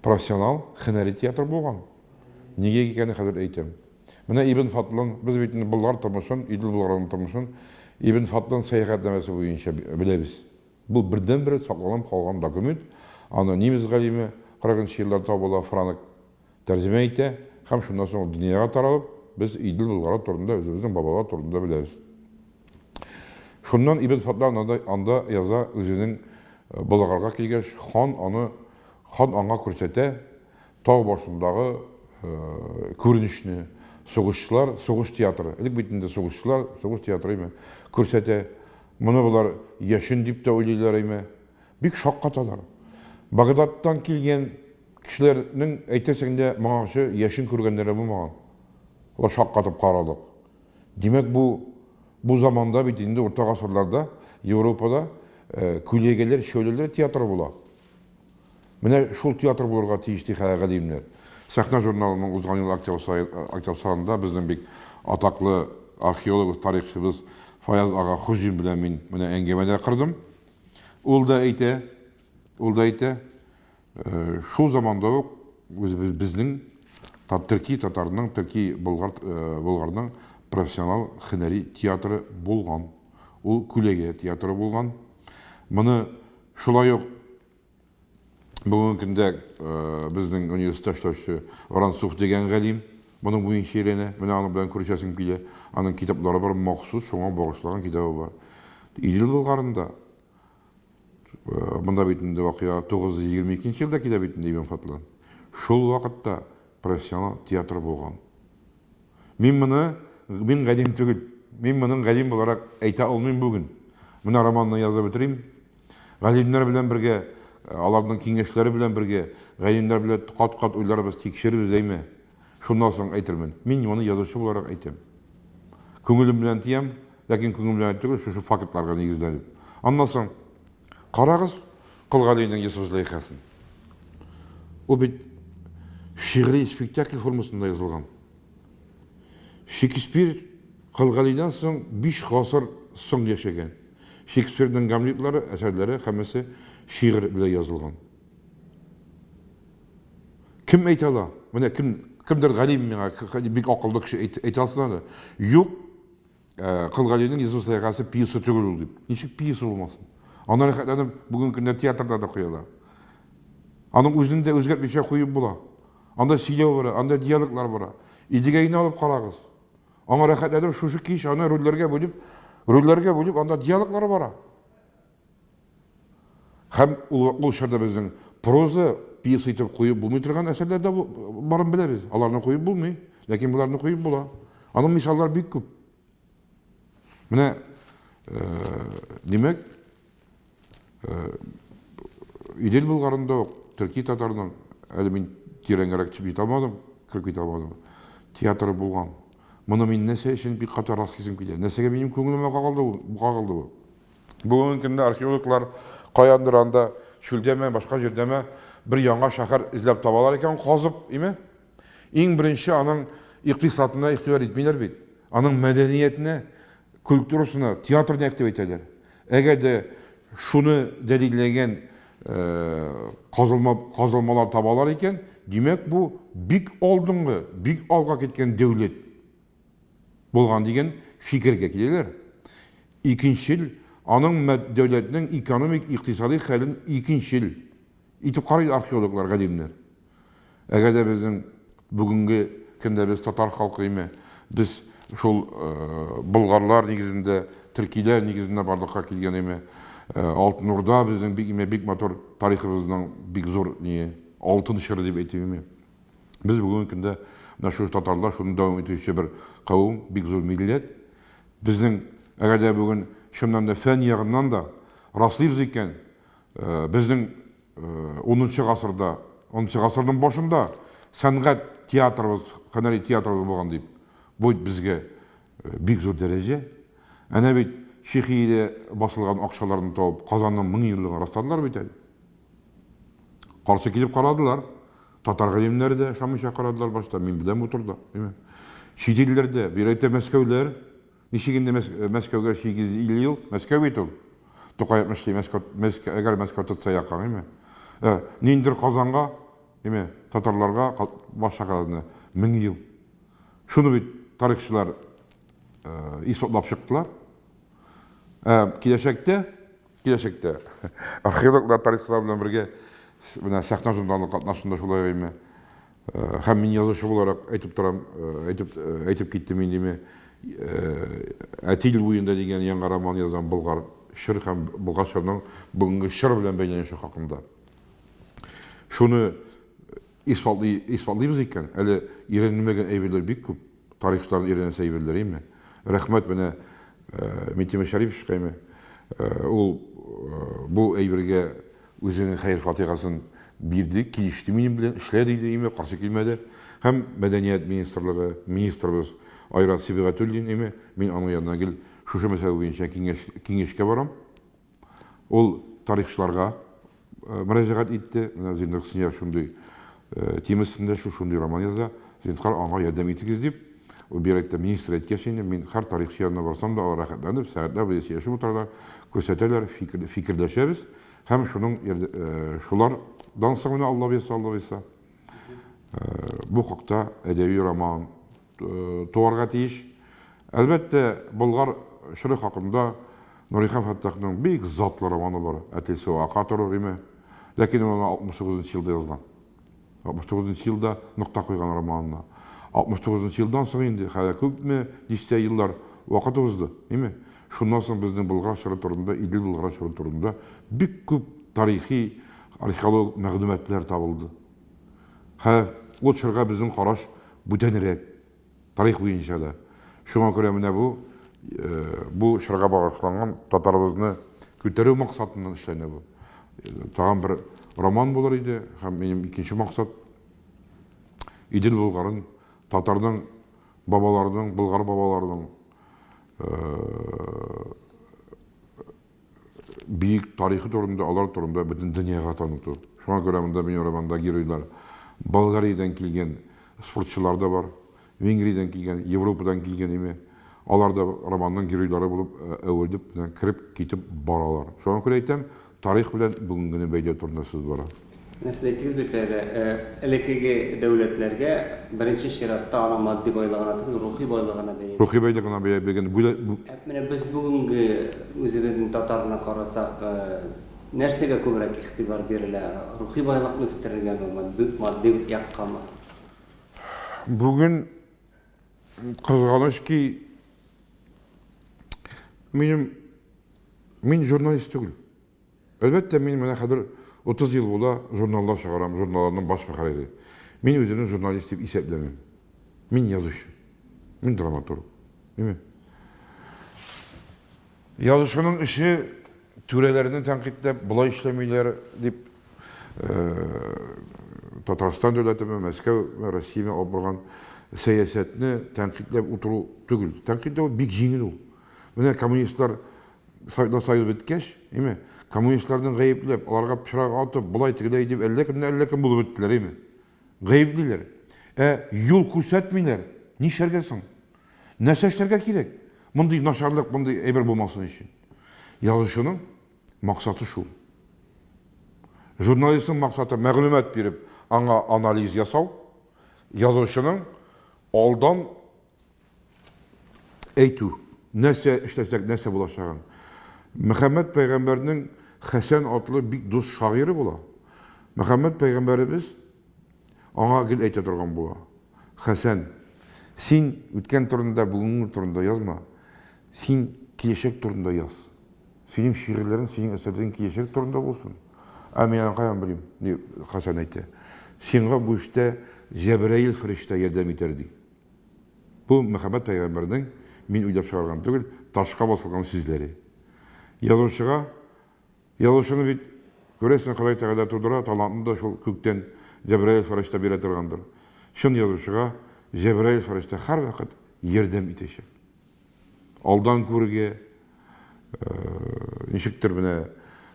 Профессионал, һөнәри театр булган. Нигә икәнен хәзер әйтәм. Менә Ибн Фадлан, без бит инде Болгар тормышын, Идел Болгарының тормышын Ибн Фадлан сәяхәтнамәсе буенча беләбез. Бу бердәнбер сакланып калган документ. Аны немец галиме 40 нчы елларда табыла, Франк тәрҗемә итә һәм шуннан соң ул дөньяга таралып, без Идел Болгары турында, үзебезнең бабалар турында беләбез. Шуннан Ибн Фадлан анда, анда яза үзенең Болгарга килгәч, хан аны, хан аңа күрсәтә тау башындагы күренешне, сугышчылар, сугыш театры, элек бит инде сугышчылар, сугыш театры име, күрсәтә. Моны болар яшен дип тә уйлыйлар име. Бик шаккаталар. Багдадтан килгән кешеләрнең, әйтерсең дә, моңарчы яшен күргәннәре булмаган. Алар шаккатып карадык. Димәк, бу бу заманда бит инде урта гасырларда Европада күләгәләр, шәүләләр театры була. Менә шул театр булырга тиеш ди хәзер галимнәр. Сәхнә журналының узган ел октябрь санында безнең бик атаклы археологыбыз, тарихчыбыз Фаяз ага Хуҗин белән мин менә әңгәмә дә кордым. Ул да әйтә, ул да әйтә, шул заманда ук үзебез безнең төрки татарның, төрки болгар, болгарның профессионал һөнәри театры булган. Ул күләгә театры булган. Моны шулай ук бүгенге көндә безнең университетта эшләүче Воронцов дигән галим моның буенча өйрәнә. Менә аның белән күрешәсем килә. Аның китаплары бар, махсус шуңа багышланган китабы бар. Идел Болгарында монда бит инде вакыйга 922 елда килә бит инде Ибн Фадлан. Шул вакытта профессионал театр булган. Мин моны, мин галим түгел. Мин моның галим буларак әйтә алмыйм бүген. Менә романны язып бетерим. Галимнәр белән бергә, аларның киңәшләре белән бергә, галимнәр белән кат-кат уйларбыз, тикшерербез, әйме. Шуннан соң әйтермен. Мин моны язучы буларак әйтәм. Күңелем белән тиям, ләкин күңелем белән түгел, шушы фактларга нигезләнеп. Аннан соң карагыз Кол Галинең Йосыф Зөләйхасын. Ул бит шигъри спектакль формасында язылган. Шекспир Кол Галидән соң 5 гасыр соң яшәгән. Шекспирның Гамлетлары, әсәрләре һәммәсе шигырь белән язылган. Кем әйтә ала? Менә кем, кемдер галим миңа, бик акыллы кеше әйтә алсын әле. Юк, э, Кол Галинең Йосыф Зөләйхасы пьеса түгел ул дип. Ничек пьеса булмасын? Аны рәхәтләнеп бүгенге көндә театрда да куялар. Аның үзен дә үзгәртмичә куеп була. Анда сөйләү бара, анда диалоглар бара. Идегәйне алып карагыз. Аңа рәхәтләнеп шушы кич аны рольләргә бүлеп, рольләргә бүлеп анда диалоглар бара. Һәм ул, ул чорда безнең проза, пьеса итеп куеп булмый торган әсәрләр дә барын беләбез. Аларны куеп булмый, ләкин боларны куеп була. Аның мисаллары бик күп. Менә, э, димәк, э, Идел Болгарында ук төрки татарның, әле мин тирәнгәрәк төшеп җитә алмадым, кереп китә алмадым, театры булган. Моны мин нәрсә өчен бик каты раслыйсым килә? Нәрсәгә минем күңелемә кагылды бу? Кагылды бу. Бүгенге көндә археологлар каяндыр анда чүлдәме, башка җирдәме бер яңа шәһәр эзләп табалар икән, казып, име? Иң беренче аның икътисадына игътибар итмиләр бит. Аның мәдәниятенә, культурасына, театрына игътибар итәләр. Әгәр дә шуны дәлилләгән казылма, казылмалар табалар икән, димәк, бу бик алдынгы, бик алга киткән дәүләт булган дигән фикергә киләләр. Икенчел, аның дәүләтнең экономик, икътисади хәлен икенчел итеп карый археологлар, галимнәр. Әгәр дә безнең бүгенге көндә без татар халкы име, без шул болгарлар нигезендә, төркиләр нигезендә барлыкка килгән име, Алтын Урда безнең бик име, бик матур тарихыбызның бик зур ни, алтын чоры дип әйтим име. Без бүгенге көндә менә шушы татарлар, шуны дәвам итүче бер кавым, бик зур милләт. Безнең әгәр дә бүген чыннан да фән ягыннан да раслыйбыз икән, безнең 10 гасырда, 10 гасырның башында сәнгать театрыбыз, һөнәри театрыбыз булган дип. Бу бит безгә бик зур дәрәҗә. Әнә бит Чехиядә басылган акчаларны табып, Казанның 1000 еллыгын расладылар бит әле. Каршы килеп карадылар. Татар галимнәре дә ышанмыйча карадылар башта, мин беләм бу турыда. Чит илләрдә, бигрәк тә Мәскәүләр, ничек инде Мәскәүгә 850 ел, Мәскәү бит ул. Тукай әйтмешли, Мәскәү, Мәскәү, әгәр Мәскәү тотса якаң, әйме? Э, ниндер Казанга, әйме, татарларга башка Казанны 1000 ел. Шуны бит тарихчылар э, исбатлап чыктылар. Ә киләчәктә Киләчәктә археологлар, тарихчылар белән бергә менә сәхнә журналы катнашында шулай гыйме. Э, һәм мин язучы буларак әйтеп торам, э, әйтеп э, әйтеп киттем инде ме. Әтил буенда дигән яңа роман язам Болгар чор һәм Болгар чорының бүгенге чор белән бәйләнеше хакында. Шуны исбатлый исбатлыйбыз икән, әле өйрәнелмәгән әйберләр бик күп. Тарихчыларның өйрәнәсе әйберләр, әйме? Рәхмәт менә Минтимер Шәриповичка, әйме? Ул бу әйбергә үзенең хәер-фатихасын бирде, килеште минем белән, эшлә диде, әйме, каршы килмәде. Һәм Мәдәният министрлыгы, министрыбыз Айрат Сибгатуллин, әйме, мин аның янына гел шушы мәсьәлә буенча киңәш, киңәшкә барам. Ул тарихчыларга мөрәҗәгать итте. Менә Зиннур Хөснияров шундый тема өстендә шушындый роман яза. Зинһар, аңа ярдәм итегез дип. Ул бигрәк тә министр әйткәч инде, мин һәр тарихчы янына барсам да, алар рәхәтләнеп, сәгатьләр буе сөйләшеп утыралар, күрсәтәләр, фикер, фикерләшәбез. Һәм шуның шулардан соң менә Алла боерса, Алла боерса, бу хакта әдәби роман туарга тиеш. Әлбәттә, Болгар чоры хакында Нурихан Фәттахның бик затлы романы бар, Әтилсе ака торыр име. Ләкин ул аны 69 нчы елда язган. 69 нчы елда нокта куйган романына. 69 нчы елдан соң инде хәзер күпме дистә еллар вакыт узды, име? Шуннан соң безнең Болгар чоры турында, Идел Болгар чоры турында бик күп тарихи, археологик мәгълүматлар табылды. Хәзер ул чорга безнең караш бүтәнрәк, тарих буенча да. Шуңа күрә менә бу бу чорга багышланган татарыбызны күтәрү максатыннан эшләнә бу. Тагын бер роман булыр иде һәм минем икенче максат Идел Болгарын татарның бабаларының, болгар бабаларының бөек тарихы турында, алар турында бөтен дөньяга таныту. Шуңа күрә монда минем романда геройлар Болгариядән килгән спортчылар да бар, Венгриядән килгән, Европадан килгән име. Алар да романның геройлары булып әверелеп, кереп китеп баралар. Шуңа күрә әйтәм, тарих белән бүгенгене бәйләү турында сүз бара.
Менә сез әйттегез бит әле, элеккеге дәүләтләргә беренче чиратта аның матди байлыгына түгел, рухи байлыгына бәя.
Рухи байлыгына бәя биргән.
Ә менә без бүгенге үзебезнең татарны карасак, нәрсәгә күбрәк игътибар бирелә? Рухи байлыкны үстерергәме, матди яккамы?
Бүген, кызганыч ки, минем, мин журналист түгел. Әлбәттә, мин менә хәзер 30 ел була журналлар чыгарам, журналларның баш мөхәррире. Мин үземне журналист дип исәпләмим. Мин язучы. Мин драматург. Димме? Язучының эше түрәләрне тәнкыйтьләп, болай эшләмиләр дип Татарстан дәүләтеме, Мәскәүме, Россияме алып барган сәясәтне тәнкыйтьләп утыру түгел. Тәнкыйтьләү бик җиңел ул. Менә коммунистлар Советлар Союзы беткәч, әйме, коммунистларны гаепләп, аларга пычрак атып, болай тегеләй дип әллә кемне әллә кем булып беттеләр, әйме. Гаеплиләр. Ә юл күрсәтмиләр. Нишләргә соң? Нәрсә эшләргә кирәк? Мондый начарлык, мондый әйбер булмасын өчен. Язучының максаты шул. Журналистның максаты мәгълүмат биреп, аңа анализ ясау. Язучының алдан әйтү, нәрсә эшләсәк, нәрсә булачагын. Мөхәммәд пәйгамбәрнең Хәсән атлы бик дус шагыйре була. Мөхәммәд пәйгамбәребез аңа гел әйтә торган була. Хәсән, син үткән турында, бүгенге турында язма. Син киләчәк турында яз. Синең шигырьләрең, синең әсәрләрең киләчәк турында булсын. Ә мин аны каян белим, ди Хәсән әйтә. Сиңа бу эштә Җәбраил фәрештә ярдәм итәр, ди. Бу Мөхәммәд пәйгамбәрнең мин уйлап чыгарган түгел, ташка басылган сүзләре. Язучыга, язучыны бит, күрәсең, Ходай Тәгалә тудыра, талантны да шул күктән Җәбраил фәрештә бирә торгандыр. Чын язучыга Җәбраил фәрештә һәрвакыт ярдәм итәчәк. Алдан күрергә, Ничектер менә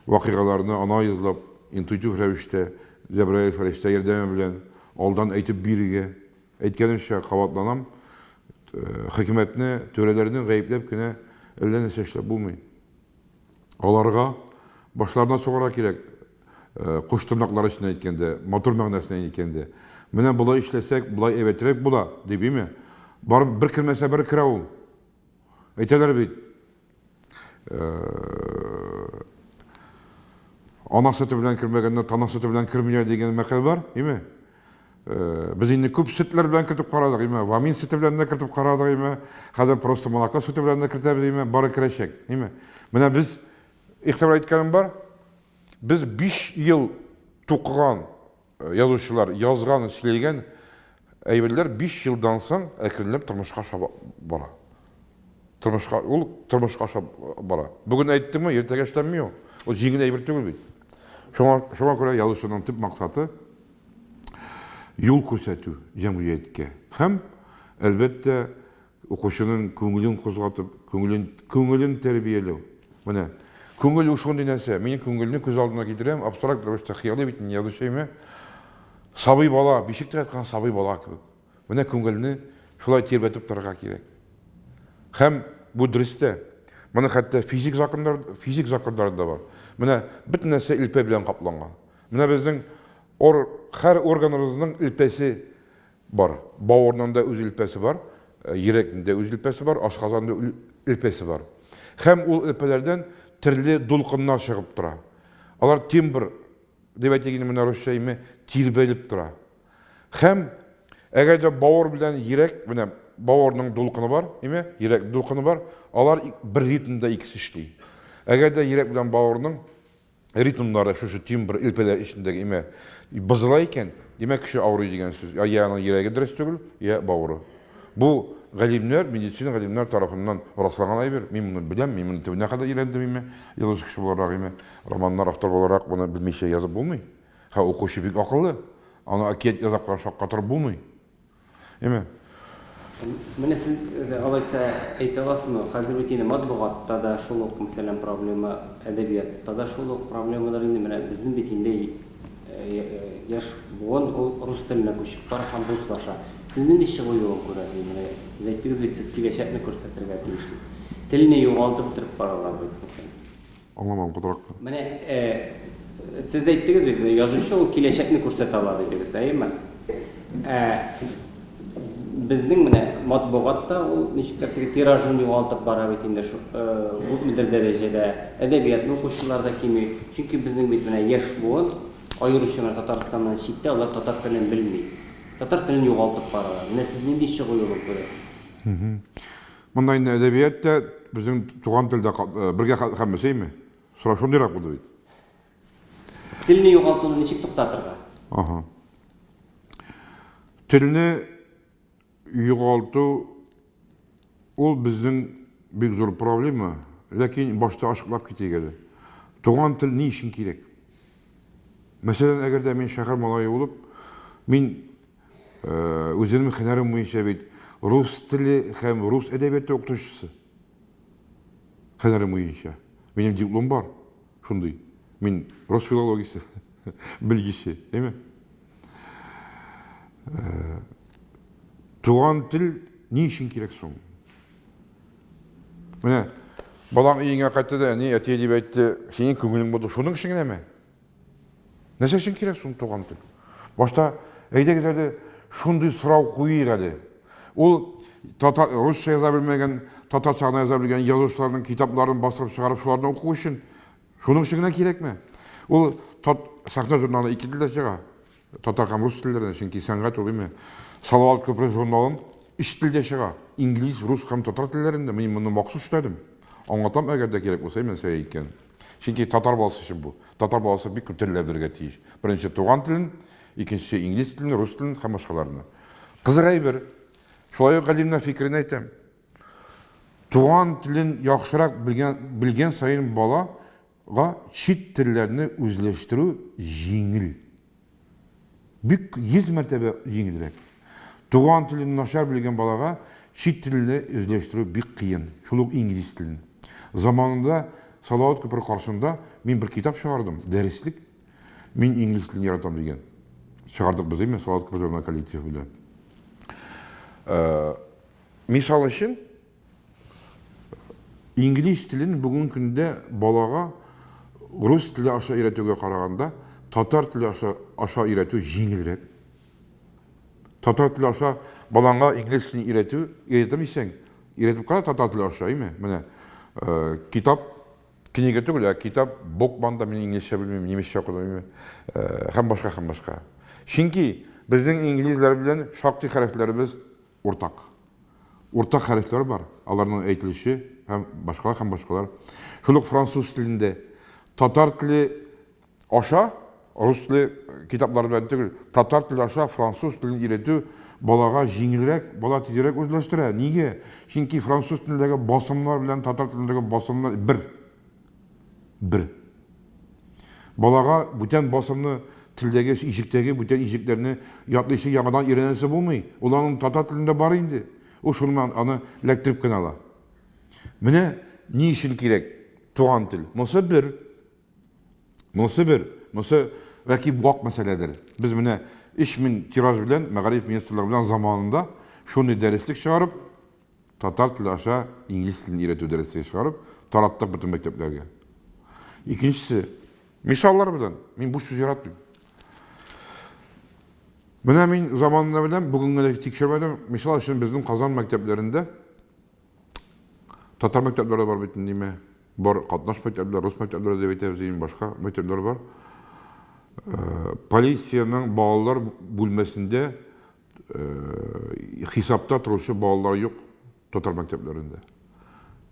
вакыйгаларны анализлап, интуитив рәвештә, Җәбраил фәрештә ярдәме белән алдан әйтеп бирергә. Әйткәнемчә, кабатланам, хөкүмәтне, түрәләрне гаепләп кенә әллә нәрсә эшләп булмый. Аларга башларына сугарга кирәк, кош тырнаклары өчен әйткәндә, матур мәгънәсенә әйткәндә. Менә болай эшләсәк, болай әйбәтрәк була, дип, име? Барып бер кермәсә, бер керә ул. Әйтәләр бит, ана сөте белән кермәгәннәр тана сөте белән кермиләр дигән мәкаль бар, име? Без инде күп сөтләр белән кертеп карадык, име? Вамин сөте белән дә кертеп карадык, име? Хәзер просто молоко сөте белән дә кертәбез, име? Бары керәчәк, име? Менә без игътибар иткәнем бар. Без 5 ел тукыган язучылар язган, сөйләгән әйберләр 5 елдан соң әкренләп тормышка аша бара. Тормышка, ул тормышка аша бара. Бүген әйттеңме, иртәгә эшләнми ул. Ул җиңел әйбер түгел бит. Шуңа, шуңа күрә язучының төп максаты юл күрсәтү җәмгыятькә һәм, әлбәттә, Укучының күңелен кузгатып, күңелен, күңелен тәрбияләү. Менә күңел ул шундый нәрсә. Мин күңелне күз алдына китерәм, абстракт рәвештә хыялый бит инде язучы әйме. Сабый бала, бишектә яткан сабый бала кебек. Менә күңелне шулай тирбәтеп торырга кирәк. Һәм бу дөрес тә. Моны хәтта физик законнар, физик законнарында бар. Менә бөтен нәрсә элпә белән капланган. Менә безнең ор, һәр органыбызның элпәсе Бар. Бавырның да үз элпәсе бар, йөрәкнең дә үз элпәсе бар, ашказанның да элпәсе бар. Һәм ул элпәләрдән төрле дулкыннар чыгып тора. Алар тембр дип әйтик инде менә русча име, тирбәлеп тора. Һәм әгәр дә бавыр белән йөрәк, менә бавырның дулкыны бар, име, йөрәк дулкыны бар, алар бер ритмда икесе эшли. Әгәр дә йөрәк белән бавырның ритмнары шушы тембр элпәләр эчендәге имә бозыла икән, димәк, кеше авырый дигән сүз. Я аның йөрәге дөрес түгел, я бавыры. Бу галимнәр, медицина галимнәр тарафыннан расланган әйбер. Мин моны беләм, мин моны төбенә кадәр өйрәндем име, язучы кеше буларак име, романнар автор буларак моны белмичә язып булмый. Һә укучы бик акыллы. Аны әкият язап кына шаккатырып булмый. Әйме?
Менә сез алайса әйтә аласызмы, хәзер бит инде матбугатта да шул ук, мәсәлән, проблема, әдәбиятта да шул ук проблемалар инде. Менә безнең бит инде яшь буын ул рус теленә күчеп бара һәм руслаша. Сез нинди чыгу юлын күрәсез? Менә сез әйттегез бит, сез киләчәкне күрсәтергә тиеш дип. Телне югалтып бетереп баралар бит, мәсәлән.
Аңламадым, катырак.
Менә сез әйттегез бит, язучы ул киләчәкне күрсәтә ала дидегез, әйеме? Ә безнең менә матбугат та ул ничектер теге тиражын югалтып бара бит инде күпмедер дәрәҗәдә. Әдәбиятны укучылар да кими. Чөнки безнең бит менә яшь буын, аеруча менә Татарстаннан читтә, алар татар телен белми. Татар телен югалтып баралар. Менә сез нинди чыгу юлын күрәсез?
Монда инде әдәбият та, безнең туган тел дә бергә һәммәсе, әйме? Сорау шундыйрак булды бит.
Телне югалтуны ничек туктатырга?
Ага. Телне югалту ул безнең бик зур проблема, ләкин башта ачыклап китик әле. Туган тел ни өчен кирәк? Мәсәлән, әгәр дә мин шәһәр малае булып, мин Үземнең һөнәрем буенча бит рус теле һәм рус әдәбияты укытучысы. Һөнәрем буенча. Минем диплом бар шундый. Мин рус филологиясе белгече, әйме? Туган тел ни өчен кирәк соң? Менә балаң өеңә кайтты да, әни, әти дип әйтте, синең күңелең булды. Шуның өчен генәме? Нәрсә өчен кирәк соң туган тел? Башта әйдәгез әле шундый сорау куйыйк әле. Ул татар русча яза белмәгән, татарча гына яза белгән язучыларның китапларын бастырып чыгарып, шуларны уку өчен шуның өчен генә кирәкме? Ул тат сәхнә журналы ике телдә чыга. Татар һәм рус телләрендә, чөнки сәнгать ул име. Салават күпере журналын өч телдә чыга. Инглиз, рус һәм татар телләрендә. Мин моны махсус эшләдем. Аңлатам, әгәр дә кирәк булса, нәрсә икән. Чөнки татар баласы өчен бу. Татар баласы бик күп телләр белергә тиеш. Беренче туган телен, икенче инглиз телен, рус телен һәм башкаларны. Кызык әйбер. Шулай ук галимнәр фикерен әйтәм. Туган телен яхшырак белгән, белгән саен балага чит телләрне үзләштерү җиңел. Бик 100 мәртәбә җиңелрәк. Туган телен начар белгән балага чит телне үзләштерү бик кыен. Шул ук инглиз телен. Заманында Салават күпере каршында мин бер китап чыгардым, дәреслек. Мин инглиз телен яратам дигән. Чыгардык без, әйме, Салават күпере журнал коллективы белән. Э, мисал өчен, инглиз телен бүгенге көндә балага рус теле аша өйрәтүгә караганда, татар теле аша, аша өйрәтү җиңелрәк. Татар теле аша балаңа инглиз телен өйрәтү, өйрәтәм дисәң, өйрәтеп кара татар теле аша, әйме? Менә э, китап, книга түгел, ә китап, букман да мин инглизчә белмим, немецчә укыдым, әйме? Э, һәм башка, һәм башка. Чөнки безнең инглизләр белән шактый хәрефләребез уртак. Уртак хәрефләр бар, аларның әйтелеше һәм башкалар һәм башкалар. Шул ук француз телендә татар теле Аша, рус теле китаплары белән түгел, татар теле аша француз телен өйрәтү балага җиңелрәк, бала тизрәк үзләштерә. Нигә? Чөнки француз телендәге басымнар белән татар телендәге басымнар бер. Бер. Балага бүтән басымны телдәге, иҗектәге бүтән иҗекләрне ятлыйсы, яңадан өйрәнәсе булмый. Ул аның татар телендә бар инде. Ул шуны аны эләктереп кенә ала. Менә ни өчен кирәк туган тел. Монысы бер. Монысы бер, монысы бәлки вак мәсьәләдер. Без менә 3000 тираж белән мәгариф министрлыгы белән заманында шундый дәреслек чыгарып, татар теле аша инглиз телен өйрәтү дәреслеге чыгарып, тараттык бөтен мәктәпләргә. Икенчесе, мисаллар белән, мин буш сүз яратмыйм. Менә мин заманында белән, бүген генә тикшермәдем, мисал өчен безнең Казан мәктәпләрендә татар мәктәпләре бар бит инде, Бар катнаш мәктәпләр, рус мәктәпләре дип әйтәбез, инде башка мәктәпләр бар. Э, полициянең балалар бүлмәсендә э, хисапта торучы балалар юк татар мәктәпләрендә.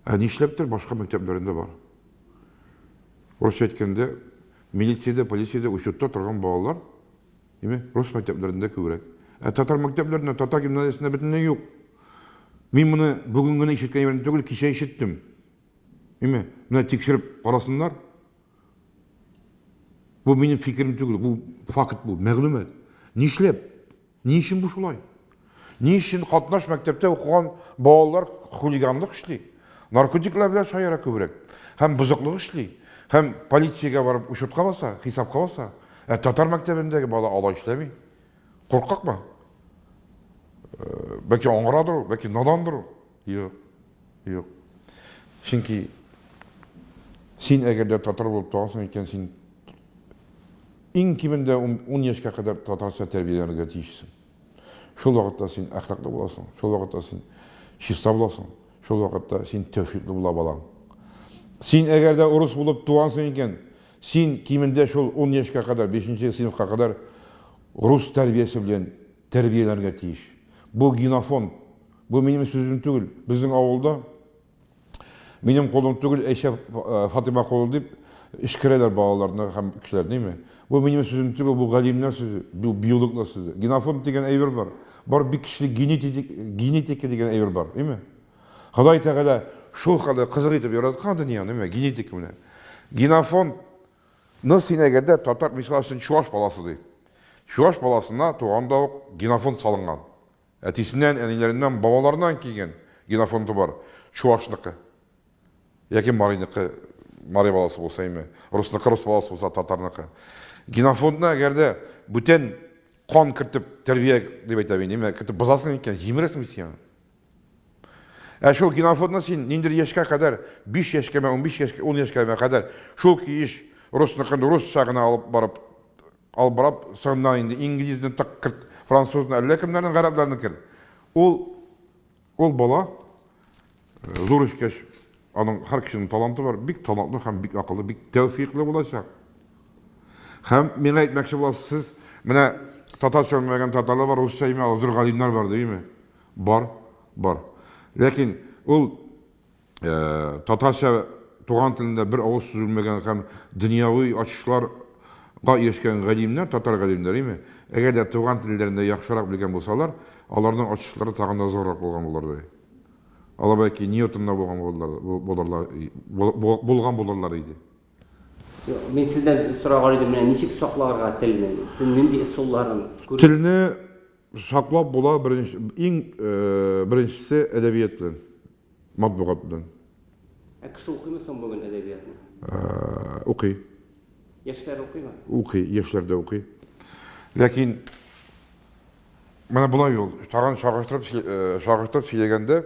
Ә нишләптер башка мәктәпләрендә бар. Русча әйткәндә, милициядә, полициядә учетта торган балалар, димәк, рус мәктәпләрендә күбрәк. Ә татар мәктәпләрендә, татар гимназиясендә бөтенләй юк. Мин моны бүген генә ишеткән әйбер түгел, кичә ишеттем. Име, менә тикшереп карасыннар. Бу минем фикерем түгел, бу факт бу, мәгълүмат. Нишләп? Ни өчен бу шулай? Ни өчен катнаш мәктәптә укыган балалар хулиганлык эшли? Наркотиклар белән шаяра күбрәк. Һәм бозыклык эшли. Һәм полициягә барып учетка баса, хисапка баса. Ә татар мәктәбендәге бала алай эшләми. Куркакмы? Э, бәлки аңгырадыр ул, бәлки надандыр ул. Юк, юк. Чөнки син әгәр дә татар булып тугансың икән, син иң кимендә 10 яшькә кадәр татарча тәрбияләнергә тиешсең. Шул вакытта син әхлаклы буласың, шул вакытта син чиста буласың, шул вакытта син тәүфиклы була балаң. Син әгәр дә урыс булып тугансың икән, син кимендә шул 10 яшькә кадәр, 5 сыйныфка кадәр рус тәрбиясе белән тәрбияләнергә тиеш. Бу генофонд Бу минем сүзем түгел. Безнең авылда минем кулым түгел, Әйшә э, Фатыйма кулы дип эшкерәләр балаларны һәм кешеләрне, димме? Бу минем сүзем түгел, бу галимнәр сүзе, бу биологлар сүзе. Генофонд дигән әйбер бар. Бар бик көчле генетик, генетика дигән әйбер бар, димме? Ходай Тәгалә шул хәлдә кызык итеп яраткан дөньяны, димме? Генетика менә. Генофонд ны син әгәр дә татар, мисал өчен, чуаш баласы ди. Чуаш баласына туганда ук генофонд салынган. Әтисеннән, әниләреннән, бабаларыннан килгән генофонды бар. Чуашныкы. Яки мариныкы, мари баласы булса име. Русныкы, рус баласы булса, татарныкы. Генофондны әгәр дә бүтән кан кертеп тәрбия дип әйтә мин, ниме, кертеп бозасың икән, җимерәсең бит син аны. Ә шул генофондны син ниндер яшькә кадәр, 5 яшькәме, 15 яшькә, 10 яшькәме кадәр шул киеш русныкын русча гына алып барып Албырап, соңыннан инде инглизне тык керт, французны, әллә кемнәрне, гарәпләрне керт. Ул, ул бала э, зур үскәч, аның һәр кешенең таланты бар, бик талантлы һәм бик акыллы, бик тәүфикле булачак. Һәм миңа әйтмәкче буласыз, сез, менә татарча белмәгән татарлар бар, русча имә, зур галимнәр бар, димме? Бар, бар. Ләкин ул Татарча туган телендә бер авыз сүз белмәгән һәм дөньяви ачышларга ирешкән галимнәр, татар галимнәре, име, әгәр дә туган телләрендә яхшырак белгән булсалар, аларның ачышлары тагын да зуррак булган булыр иде. Алар бәлки Ньютон да булган булырлар, булган булырлар иде.
Мин сездән сораган идем, менә ничек сакларга телне? Сез нинди ысулларын
күрдегез? Телне саклап була беренче, иң беренчесе әдәбият белән. Матбугат белән.
Ә кеше укыймы соң бүген әдәбиятны?
Укый.
Яшьләр укыймы?
Укый, яшьләр дә укый. Ләкин менә болай ул, тагын чагыштырып, чагыштырып сөйләгәндә,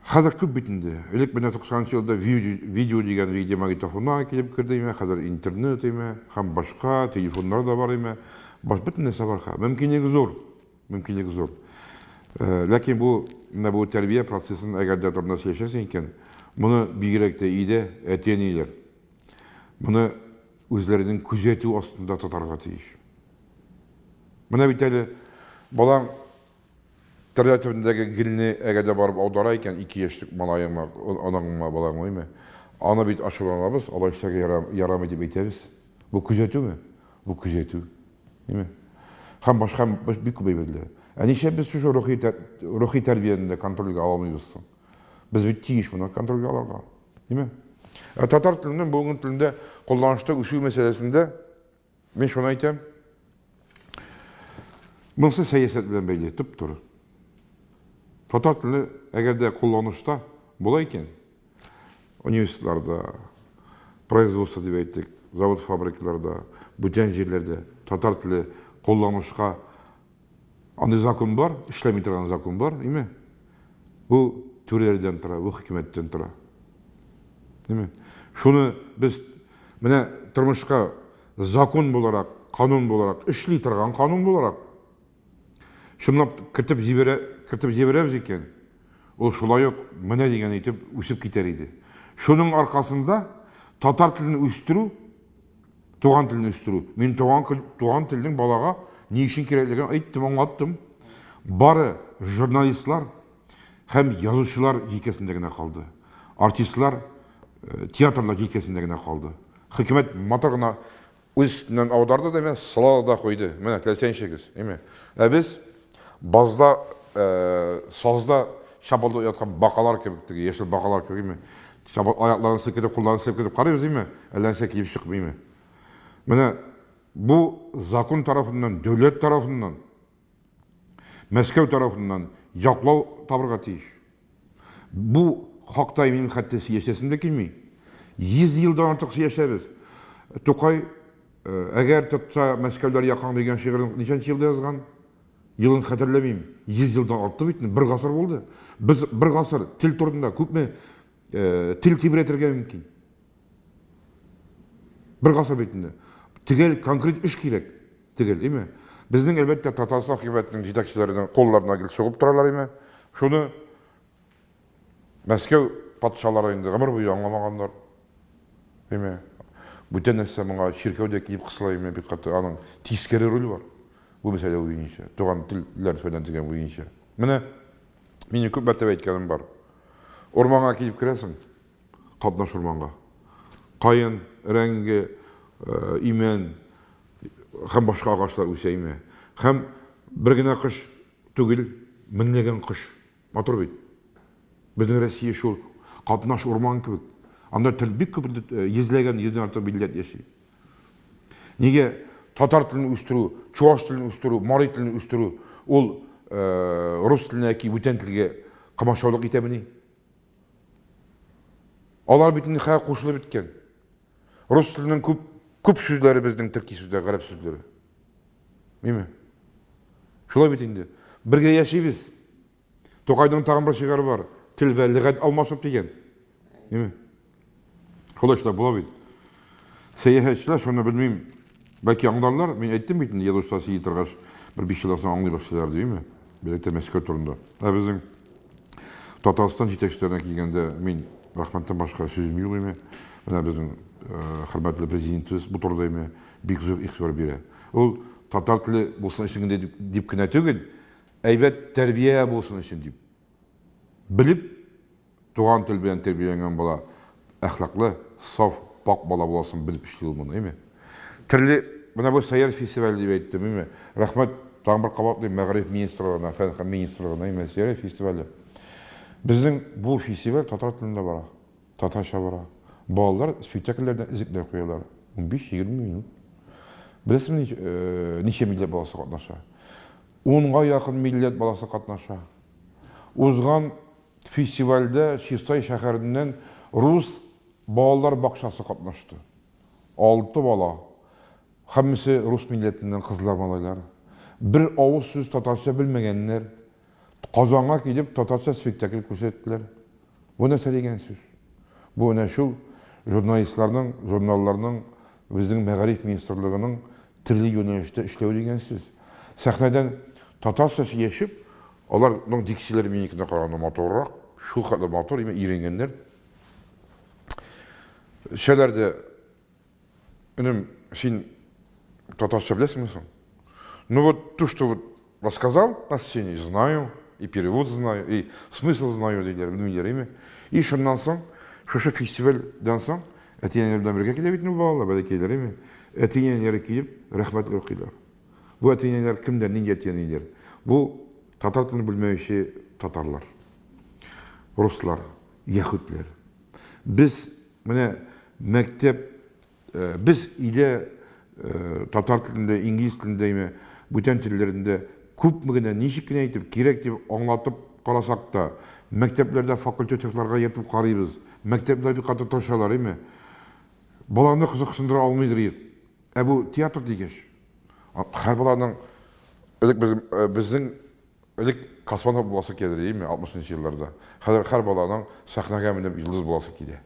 Хәзер күп бит инде. Элек менә 90 елда видео, видео дигән видеомагнитофоннар килеп керде име, хәзер интернет име, һәм башка телефоннар да бар име. Баш бөтен нәрсә бар хәзер. Мөмкинлек зур. Мөмкинлек зур. Ләкин бу менә бу тәрбия процессын әгәр дә турында сөйләшәсең икән, моны бигрәк тә өйдә әти-әниләр моны үзләренең күзәтү астында тотарга тиеш. Менә бит әле балаң тәрәзә төбендәге гелне әгәр дә барып аудара икән, 2 яшьлек малаеңмы, анаңмы, балаңмы, әйме? Аны бит ачуланабыз, алай эшләргә ярамый дип әйтәбез. Бу күзәтүме? Бу күзәтү. Әйме? Һәм башка бик күп әйберләр. Ә нишләп без шушы рухи рухи тәрбияне дә контрольгә ала алмыйбыз соң? Без бит тиеш моны контрольгә алырга. Әйме? Ә татар теленең бүгенге телендә кулланышта үсү мәсьәләсендә Мин шуны әйтәм. Монысы сәясәт белән бәйле, туп-туры. Татар теле әгәр дә кулланышта була икән, университетларда, производство дип әйтик, завод фабрикаларда, бүтән җирләрдә татар теле кулланышка Андый закон бар, эшләми торган закон бар, име? Бу түрәләрдән тора, бу хөкүмәттән тора. Име? Шуны без менә тормышка закон буларак, канун буларак, эшли торган канун буларак чынлап кертеп җибәрә, кертеп җибәрәбез икән, ул шулай ук менә дигән итеп үсеп китәр иде. Шуның аркасында татар телен үстерү Туган телне үстерү. Мин туган, туган телнең балага ни өчен кирәклеген әйттем, аңлаттым. Бары журналистлар һәм язучылар җилкәсендә генә калды. Артистлар, э, театрлар җилкәсендә генә калды. Хөкүмәт матур гына үз өстеннән аударды да, менә салады да куйды. Менә теләсә ничегез, әйме. Ә без базда, э, сазда чабылдып яткан бакалар кебек, теге яшел бакалар кебек, әйме. Чабат аякларын селкетеп, кулларын селкетеп карыйбыз, име? Әллә нәрсә килеп чыкмыймы? Менә бу закон тарафыннан, дәүләт тарафыннан, Мәскәү тарафыннан яклау табырга тиеш. Бу хакта минем хәтта сөйләшәсем дә килми. 100 елдан артык сөйләшәбез. Тукай э, әгәр тотса Мәскәүләр якаң дигән шигырен ничәнче елда язган? Елын хәтерләмим. 100 елдан артты бит, бер гасыр булды. Без бер гасыр тел турында күпме э, тел тибрәтергә мөмкин. Бер гасыр бит инде. Төгәл конкрет эш кирәк. Төгәл, име? Безнең әлбәттә Татарстан хөкүмәтенең җитәкчеләренең кулларына гел сугып торалар име? Шуны Мәскәү патшалары инде гомер буе аңламаганнар. Име? Бүтән нәрсә моңа чиркәү дә килеп кысыла име бик каты. Аның тискәре роле бар. Бу мәсьәлә буенча, туган телләр фәлән дигән буенча. Менә минем күп мәртәбә әйткәнем бар. Урманга килеп керәсең, катнаш урманга. Каен, өрәңге, э, имән һәм башка агачлар үсә име. Һәм бер генә кош түгел, меңләгән кош. Матур бит. Безнең Россия шул катнаш урман кебек. Анда тел бик күп э, йөзләгән, йөздән артык милләт яши. Нигә татар телен үстерү, чуаш телен үстерү, мари телен үстерү ул э, рус теленә яки бүтән телгә комачаулык итәмени? Алар бит инде хәзер кушылып беткән. Рус теленең күп күп сүзләре безнең төрки сүзләр, гарәп сүзләре. Миме? Шулай бит инде. Бергә яшибез. Тукайның тагын бер шигаре бар. Тел вә лөгать алмашып дигән. Ниме? Шулай шулай була бит. Сәяхәтчеләр шуны белмим. Бәлки аңларлар. Мин әйттем бит инде язучылар сөйли торгач, бер 5 елдан соң аңлый башлыйлар димме? Бигрәк тә Мәскәү турында. Ә безнең Татарстан җитәкчеләренә килгәндә, мин рәхмәттән башка сүзем юк име. Менә безнең э, хөрмәтле президентыбыз бу турыда име бик зур игътибар бирә. Ул татар теле булсын өчен генә дип кенә түгел, әйбәт тәрбия булсын өчен дип. Белеп, туган тел белән тәрбияләнгән бала әхлаклы, саф, пак бала буласын белеп эшли ул моны, әйме? Төрле, менә бу Сәйяр фестивале дип әйттем, әйме? Рәхмәт, тагын бер кабатлыйм, мәгариф министрлыгына, фән һәм министрлыгына, әйме? Сәйяр фестивале. Безнең бу фестиваль татар телендә бара, татарча бара. Балалар спектакльләрдән өзекләр куялар. 15-20 минут. Беләсезме, ничә милләт баласы катнаша? Унга якын милләт баласы катнаша. Узган фестивальдә Чистай шәһәреннән рус балалар бакчасы катнашты. Алты бала. Һәммәсе рус милләтеннән кызлар, малайлар. Бер авыз сүз татарча белмәгәннәр. Казанга килеп татарча спектакль күрсәттеләр. Бу нәрсә дигән сүз? Бу әнә шул журналистларның, журналларның, безнең мәгариф министрлыгының төрле юнәлештә эшләве дигән сүз. Сәхнәдән татарча сөйләшеп, аларның дикцияләре минекенә караганда матуррак, шул хәтле матур, именно өйрәнгәннәр. Шәләр дә Энем, син татарча беләсеңме соң? Ну вот то, что вот рассказал на сцене, знаю, и перевод знаю, и смысл знаю, диләр, белмиләр, име? И шуннан соң, шушы фестивальдән соң, әти-әниләр белән бергә килә бит инде балалар, бәләкәйләр, име? Әти-әниләре килеп, рәхмәтләр укыйлар. Бу әти-әниләр кемнәр, нинди әти-әниләр? Бу татар телен белмәүче татарлар, руслар, яһүдләр. Без Менә мәктәп, без өйдә татар телендә, инглиз телендә име, бүтән телләрендә күпме генә, ничек кенә итеп, кирәк дип аңлатып карасак та, мәктәпләрдә факультативларга йөртеп карыйбыз. Мәктәпләр бик каты тырышалар, име. Баланы кызыксындыра алмыйдыр ир. Ә бу театр дигәч, һәр баланың элек безнең Элек космонавт буласы килә дидеме, 60 нчы елларда. Хәзер һәр баланың сәхнәгә менеп йолдыз буласы килә.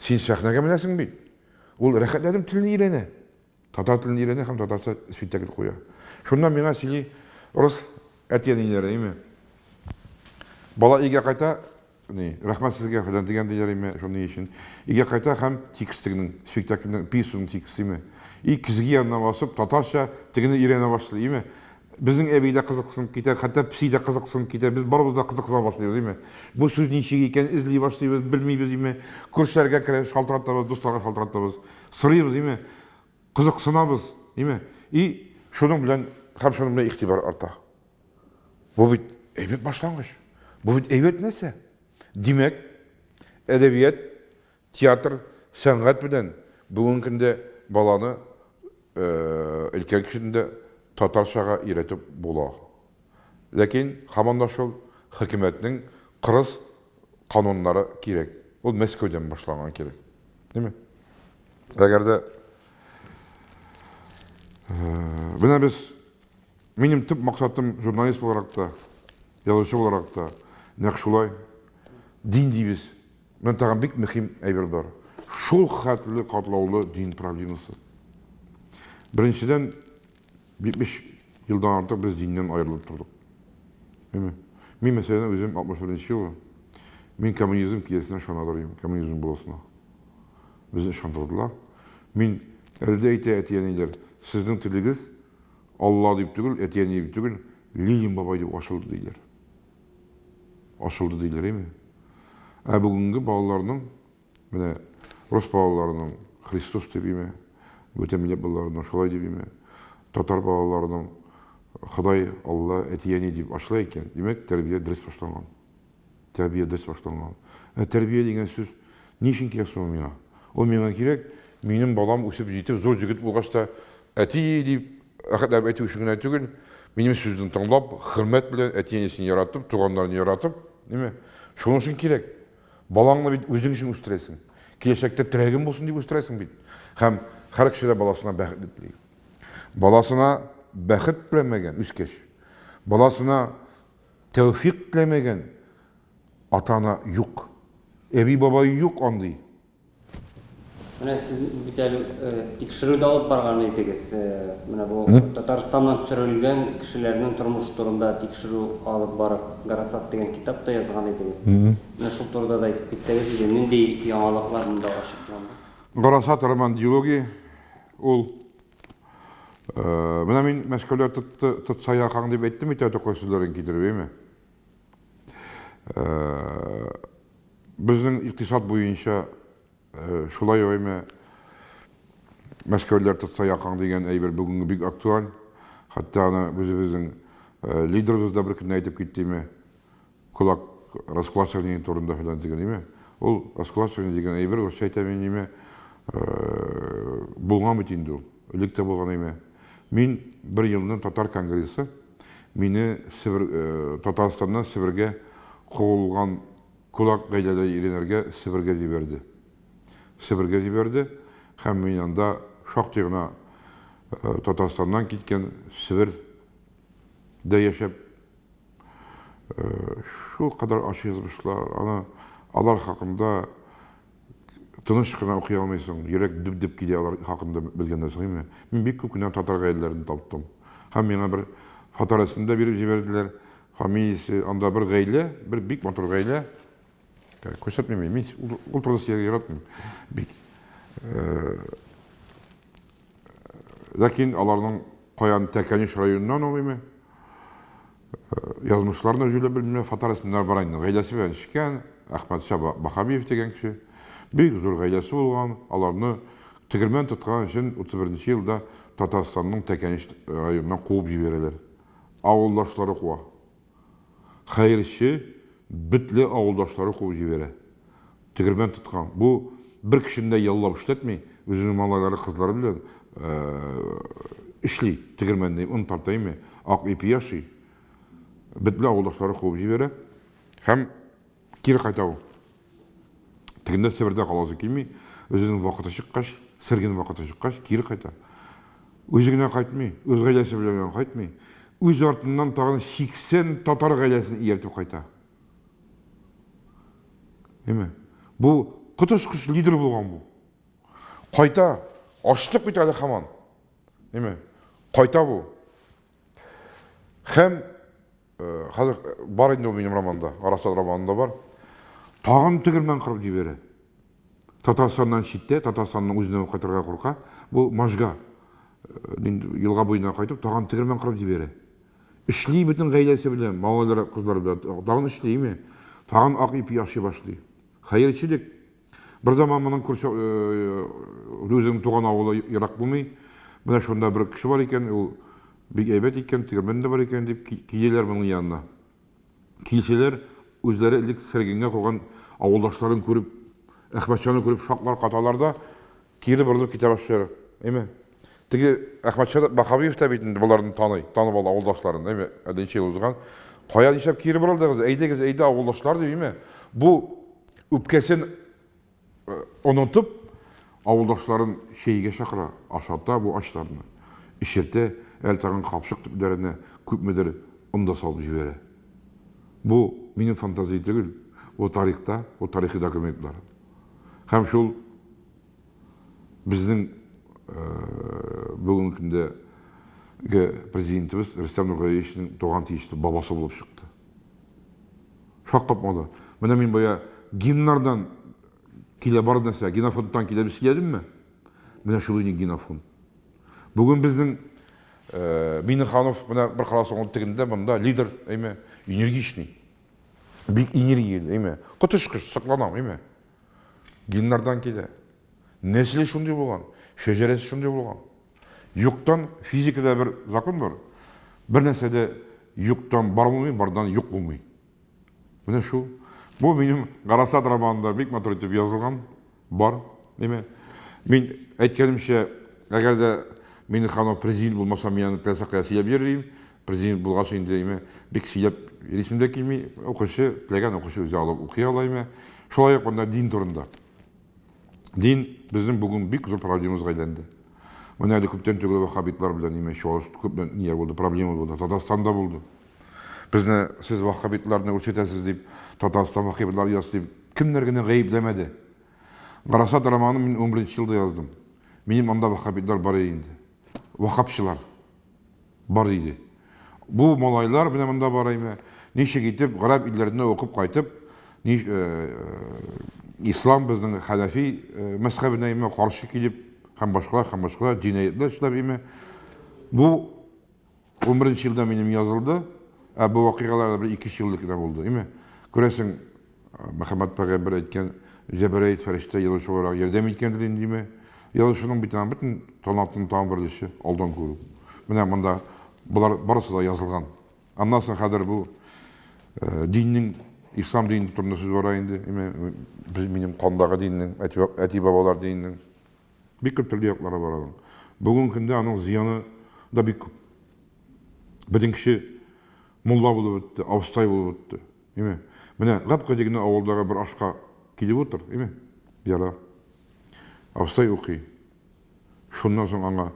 Син сәхнәгә менәсең бит. Ул рәхәтләнеп телне өйрәнә. Татар телен өйрәнә һәм татарча спектакль куя. Шуннан миңа сөйли рус әти-әниләре, әйме. Бала өйгә кайта, Ни, рәхмәт сезгә, фәлән дигән диләр име, шуның өчен. Өйгә кайта һәм текст тегенең, спектакльнең, пьесаның тексты име. И көзге янына басып, татарча тегене өйрәнә башлый име. Безнең әби дә кызыксынып китә, хәтта песи дә кызыксынып китә, без барыбыз да кызыксына башлыйбыз име. Бу сүз ничек икән, эзли башлыйбыз, белмибез име. Күршеләргә керәбез, шалтыратабыз, дусларга шалтыратабыз, сорыйбыз име. Кызыксынабыз име. И шуның белән һәм шуның белән игътибар арта. Бу бит әйбәт башлангыч. Бу бит әйбәт нәрсә. Димәк, әдәбият, театр, сәнгать белән бүгенге көндә баланы өлкән кешене дә татарчага өйрәтеп була. Ләкин һаман да шул хөкүмәтнең кырыс кануннары кирәк. Ул Мәскәүдән башланган кирәк. Димме? Әгәр дә менә без Минем төп максатым журналист буларак та, язучы буларак та нәкъ шулай. Дин дибез. Менә тагын бик мөһим әйбер бар. Шул хәтле катлаулы дин проблемасы. Беренчедән, 70 елдан артык без диннән аерылып тордык. Әйме? Мин, мәсәлән, үзем 61 елгы. Мин коммунизм киләсенә ышана идем, коммунизм буласына. Безне ышандырдылар. Мин әле дә әйтә әти-әниләр, сезнең телегез Алла дип түгел, әти-әни дип түгел, Ленин бабай дип ачылды диләр. Ачылды диләр, әйме? Ә бүгенге балаларның, менә рус балаларының Христос дип име, бүтән милләт балаларының шулай дип име, татар балаларының Ходай, Алла, әти-әни дип ачыла икән, димәк, тәрбия дөрес башланган. Тәрбия дөрес башланган. Ә тәрбия дигән сүз ни өчен кирәк соң миңа? Ул миңа кирәк, минем балам үсеп җитеп, зур җегет булгач та, әти дип рәхәтләнеп әйтү өчен генә түгел, минем сүзне тыңлап, хөрмәт белән әти-әнисен яратып, туганнарын яратып, ниме? Шуның өчен кирәк. Балаңны бит үзең өчен үстерәсең. Киләчәктә терәгем булсын дип үстерәсең бит. Һәм һәр кеше дә баласына бәхет тели. Баласына бәхет теләмәгән үскәч, баласына Тәүфикъ теләмәгән ата-ана юк. Әби-бабай юк андый.
Менә сез бит әле тикшерү дә алып барган идегез. Менә бу Татарстаннан сөрелгән кешеләрнең тормышы турында тикшерү алып барып, Гарасат дигән китап та язган идегез. Менә шул турыда да әйтеп китсәгез иде, нинди яңалыклар монда ачыкланды?
Гарасат роман-диалогия ул. Менә мин Мәскәүдә тотты, тотса якаң дип әйттем бит Тукай сүзләрен китереп, әйме? Безнең икътисад буенча шулай әйме Мәскәүләр тотса якаң дигән әйбер бүгенге бик актуаль. Хәтта аны үзебезнең лидерыбыз да бер көнне әйтеп китте, әйме? Кулак раскулачивание турында фәлән дигән име. Ул раскулачивание дигән әйбер урысча әйтәм мин име, булган бит инде ул. Элек тә булган име. Мин бер елны татар конгрессы мине Себер, Татарстаннан Себергә куылган кулак гаиләдә өйрәнергә Себергә җибәрде. Себергә җибәрде һәм мин анда шактый гына Татарстаннан киткән Себер дә яшәп, шул кадәр ачы язмышлар, аны алар хакында тыныч кына укый алмыйсың, йөрәк дөп-дөп килә алар хакында белгәннән соң, әйме? Мин бик күп кенә татар гаиләләрен таптым. Һәм миңа бер фоторәсем дә биреп җибәрделәр. Фамилиясе, анда бер гаилә, бер бик матур гаилә. Күрсәтмим мин, мин ул турыда сөйләргә яратмыйм. Бик. Ләкин аларның каян Тәкәнеш районыннан ул име? Язмышларын да җөйләп белмим, фоторәсемнәр бар инде. Гаиләсе белән эчкән, Әхмәтша Бахабиев дигән кеше. Бик зур гаиләсе булган, аларны тегермән тоткан өчен 31 нче елда Татарстанның Тәкәнеш районыннан куып җибәрәләр. Авылдашлары куа. Хәерче, бетле авылдашлары куып җибәрә. Тегермән тоткан. Бу бер кешене дә яллап эшләтми, үзенең малайлары, кызлары белән эшли тегермәнне, он тарта име, ак ипи ашый. Бетле авылдашлары куып җибәрә һәм кире кайта ул. Тегендә Себердә каласы килми, үзенең вакыты чыккач, сергин вакыты чыккач, кире кайта. Үзе генә кайтмый, үз гаиләсе белән генә кайтмый. Үз артыннан тагын 80 татар гаиләсен ияртеп кайта. Әйме? Бу коточкыч лидер булган бу. Кайта, ачлык бит әле һаман. Әйме? Кайта бу. Һәм Хәзер бар инде ул минем романда, Арасат романында бар. Тагын тегермән кырып җибәрә. Татарстаннан читтә, Татарстанның үзенә үк кайтырга курка. Бу Можга елга буена кайтып, тагын тегермән кырып җибәрә. Эшли бөтен гаиләсе белән, малайлары, кызлары белән. Тагын эшли, име? Тагын ак ипи ашый башлый. Хәерчелек. Бер заман моның күрше үзенең туган авылы ерак булмый. Менә шунда бер кеше бар икән, ул бик әйбәт икән, тегермән дә бар икән дип киләләр моның янына. Килсәләр, үзләре элек сөргенгә куйган авылдашларын күреп, Әхмәтшаны күреп шаклар каталар да, кире борылып китә башлыйлар. Әйме? Теге Әхмәтша Бахабиев та бит инде боларны таный, танып алды авылдашларын, әйме? Әллә ничә ел узган. Кая нишләп кире борылдыгыз? Әйдәгез, әйдә авылдашлар дип, әйме? Бу Үпкәсен онытып, авылдашларын чәйгә чакыра, ашата бу ачларны, эчертә, әле тагын капчык төпләренә күпмедер он да салып җибәрә. Бу минем фантазия түгел, бу тарихта, бу тарихи документлар. Һәм шул безнең бүгенге көндәге президентыбыз Рөстәм Нургалиевичның туган тиешле бабасы булып чыкты. Шаккатмады. Менә мин бая геннардан килә бар нәрсә, генофондтан килә дип сөйләдемме? Менә шул инде генофонд. Бүген безнең э, Миннеханов менә бер карасаң ул тегендә монда лидер, әйме, энергичный. Бик энергияле, әйме. Коточкыч сокланам, әйме. Геннардан килә. Нәселе шундый булган, шәҗәрәсе шундый булган. Юктан физикада бер закон бар. Бер нәрсә дә юктан бар булмый, бардан юк булмый. Менә шул. Бу минем Гарасат романында бик матур итеп язылган бар. Неме? Мин әйткәнемчә, әгәр дә Миңнеханов президент булмаса, мин аны теләсә кая сөйләп йөрер Президент булгач инде име бик сөйләп йөрисем дә килми. Укучы, теләгән укучы үзе алып укый ала име. Шулай ук монда дин турында. Дин безнең бүген бик зур проблемабызга әйләнде. Менә әле күптән түгел ваххабитлар белән ниме чуалыш күп ниләр булды, проблема булды. Татарстанда булды. Безне сез ваххабитларны үрчетәсез дип, Татарстан ваххабитлар ясый дип кемнәр генә гаепләмәде. Гарасат романын мин 11 елда яздым. Минем анда ваххабитлар бар иде инде. Ваххабчылар. Бар иде. Бу малайлар менә монда бар име, ничек итеп гарәп илләрендә укып кайтып, ни, ислам безнең хәнәфи мәзхәбенә име каршы килеп һәм башкалар һәм башкалар җинаятьләр эшләп име. Бу 11 елда минем язылды, ә бу вакыйгалар бер 2 ел элек кенә булды, име. Күрәсең, Мөхәммәд пәйгамбәр әйткән Җәбраил фәрештә язучы буларак ярдәм иткәндер инде, димә. Язучының бит аның бөтен талантының тагын бер өлеше алдан күрү. Менә монда болар барысы да язылган. Аннан соң хәзер бу э, диннең ислам дине турында сүз бара инде. Без минем кандагы диннең, әти-бабалар диненең бик күп төрле яклары бар аның. Бүгенге көндә аның зыяны да бик күп. Бөтен кеше. Мулла булып бетте, абыстай булып бетте. Име? Менә гап-гади генә авылдагы бер ашка килеп утыр, име? Яра. Абыстай укый. Шуннан соң аңа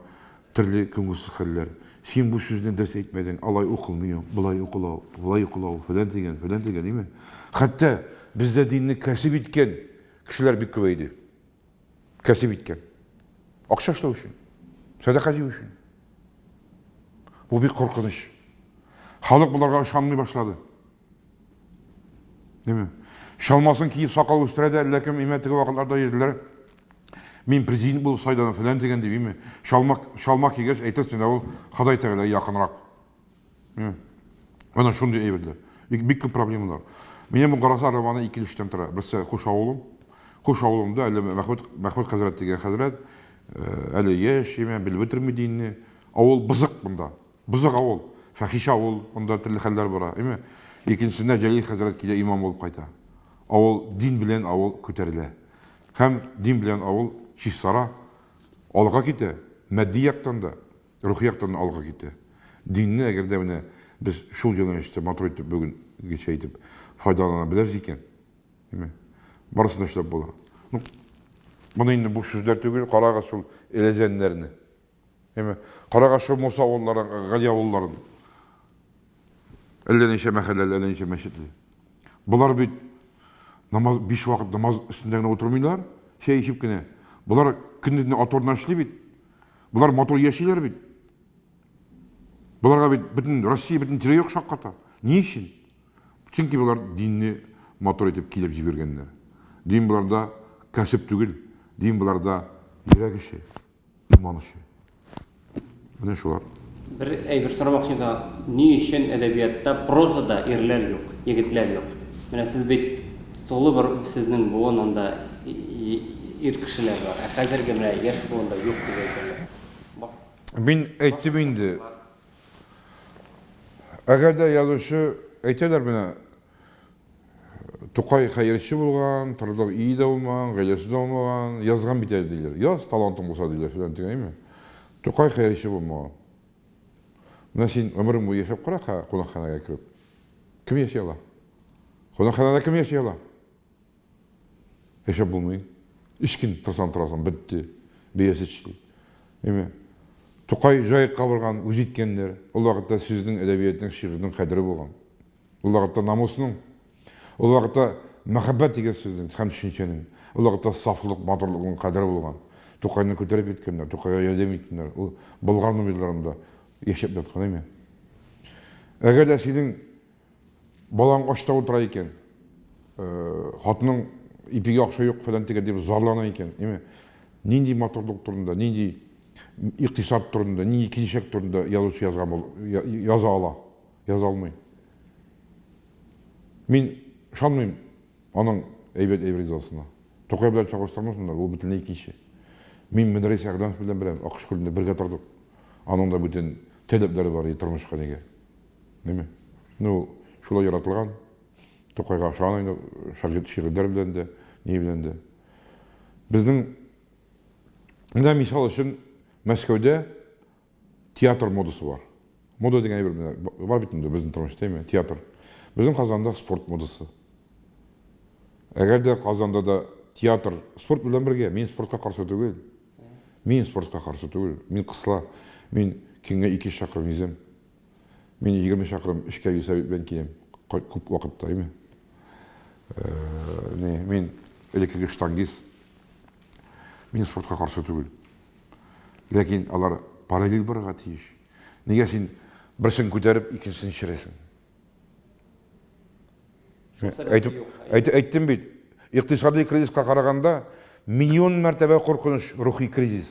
төрле күңелсез хәлләр. Син бу сүзне дөрес әйтмәдең, алай укылмый ул, болай укыла ул, болай укыла ул, фәлән дигән, фәлән дигән, име? Хәтта бездә динне кәсеп иткән кешеләр бик күбәйде. Кәсеп иткән. Акча эшләү өчен, сәдака җыю өчен. Бу бик куркыныч. Халык боларга ышанмый башлады. Димме? Чалмасын киеп сакал үстерә дә әллә кем имә теге вакытларда йөрделәр. Мин президент булып сайланам фәлән дигән дип име. Чалма чалма кигәч әйтерсең дә ул Ходай Тәгаләгә якынрак. Әнә шундый әйберләр. Бик, бик күп проблемалар. Минем бу Караса романы ике өлештән тора. Берсе Хуш авылым. Хуш авылымда әле Мәхмүт Мәхмүт хәзрәт дигән хәзрәт, э, әле яшь, име, белеп бетерми динне. Авыл бызык монда. Бызык авыл, фәхиш авыл, монда төрле хәлләр бара, име. Икенчесендә Җәлил хәзрәт килә, имам булып кайта. Авыл дин белән авыл күтәрелә. Һәм дин белән авыл чистара, алга китә, матди яктан да, Рухи яктан да алга китә. Динне әгәр дә менә без шул юнәлештә матур итеп бүгенгечә итеп файдалана беләбез икән, әйме, барысын да эшләп була. Ну, моны инде буш сүзләр түгел, карагыз шул эләзәннәрне. Әйме, карагыз шул Муса авылларын, Гали авылларын. Әллә ничә мәхәлләле, әллә ничә мәчетле. Болар бит намаз, биш вакыт намаз өстендә генә утырмыйлар, чәй эчеп кенә. Болар көндезне ат орнына эшли бит. Болар матур яшиләр бит. Боларга бит бөтен Россия, бөтен тирә-як шакката. Ни өчен? Чөнки болар динне матур итеп килеп җибәргәннәр. Дин боларда кәсеп түгел, дин боларда йөрәк эше, иман эше. Менә шулар.
Бер әйбер сорамакчы идем, ни өчен әдәбиятта, прозада ирләр юк, егетләр юк? Менә сез бит тулы бер сезнең буын анда ир кешеләр бар, ә хәзерге менә яшь буында юк дип әйтәләр.
Мин әйттем инде. Әгәр дә язучы әйтәләр менә Тукай хәерче булган, торырлык өе дә булмаган, гаиләсе дә булмаган, язган бит әле диләр. Яз, талантың булса диләр, фәлән дигән әйме. Тукай хәерче булмаган. Менә син гомерең буе яшәп кара кунакханәгә кереп. Кем яши ала? Кунакханәдә кем яши ала? Яшәп булмый. Өч көн торсаң торасың, бетте. Биясе төште. Әйме. Тукай җаекка барган, үз иткәннәр. Ул вакытта сүзнең, әдәбиятның, шигырьнең кадере булган. Ул вакытта намусның, ул вакытта мәхәббәт дигән сүзнең һәм төшенчәнең, ул вакытта сафлык, матурлыкның кадере булган. Тукайны күтәреп йөрткәннәр, Тукайга ярдәм иткәннәр. Ул Болгар номерларында яшәп яткан, әйме? Әгәр дә синең балаң ачта утыра икән, э, хатының ипигә акча юк фәлән дигән дип зарлана икән, әйме? Нинди матурлык турында, нинди икътисад турында, нинди киләчәк турында язучы язган бул, яза ала? Яза алмый. Мин ышанмыйм аның әйбәт әйбер язасына. Тукай белән чагыштырмасыннар, ул бөтенләй икенче. Мин Мөдәррис Әгъләмов белән беләм, Акыш күлендә бергә тордык. Аның да бүтән таләпләре бар иде тормышка нигә. Ниме? Ну, шулай яратылган. Тукайга ошаган инде шагыйрь шигырьләр белән дә, ни белән дә. Безнең менә мисал өчен Мәскәүдә Театр модасы бар. Мода дигән әйбер менә бар бит инде безнең тормышта, әйме? Театр. Безнең Казанда спорт модасы. Әгәр дә Казанда да театр, спорт белән бергә, мин спортка каршы түгел. Мин спортка каршы түгел. Мин кысла. Мин көнгә 2 чакрым йөзәм. Мин 20 чакрым эшкә велосипед белән киләм. Күп вакытта, әйме? Э, не, мин элеккеге штангист. Мин спортка каршы түгел. Ләкин алар параллель барырга тиеш. Нигә син берсен күтәреп, икенчесен черәсең? Әйтеп, әйт, әйттем бит, икътисади кризиска караганда миллион мәртәбә куркыныч рухи кризис.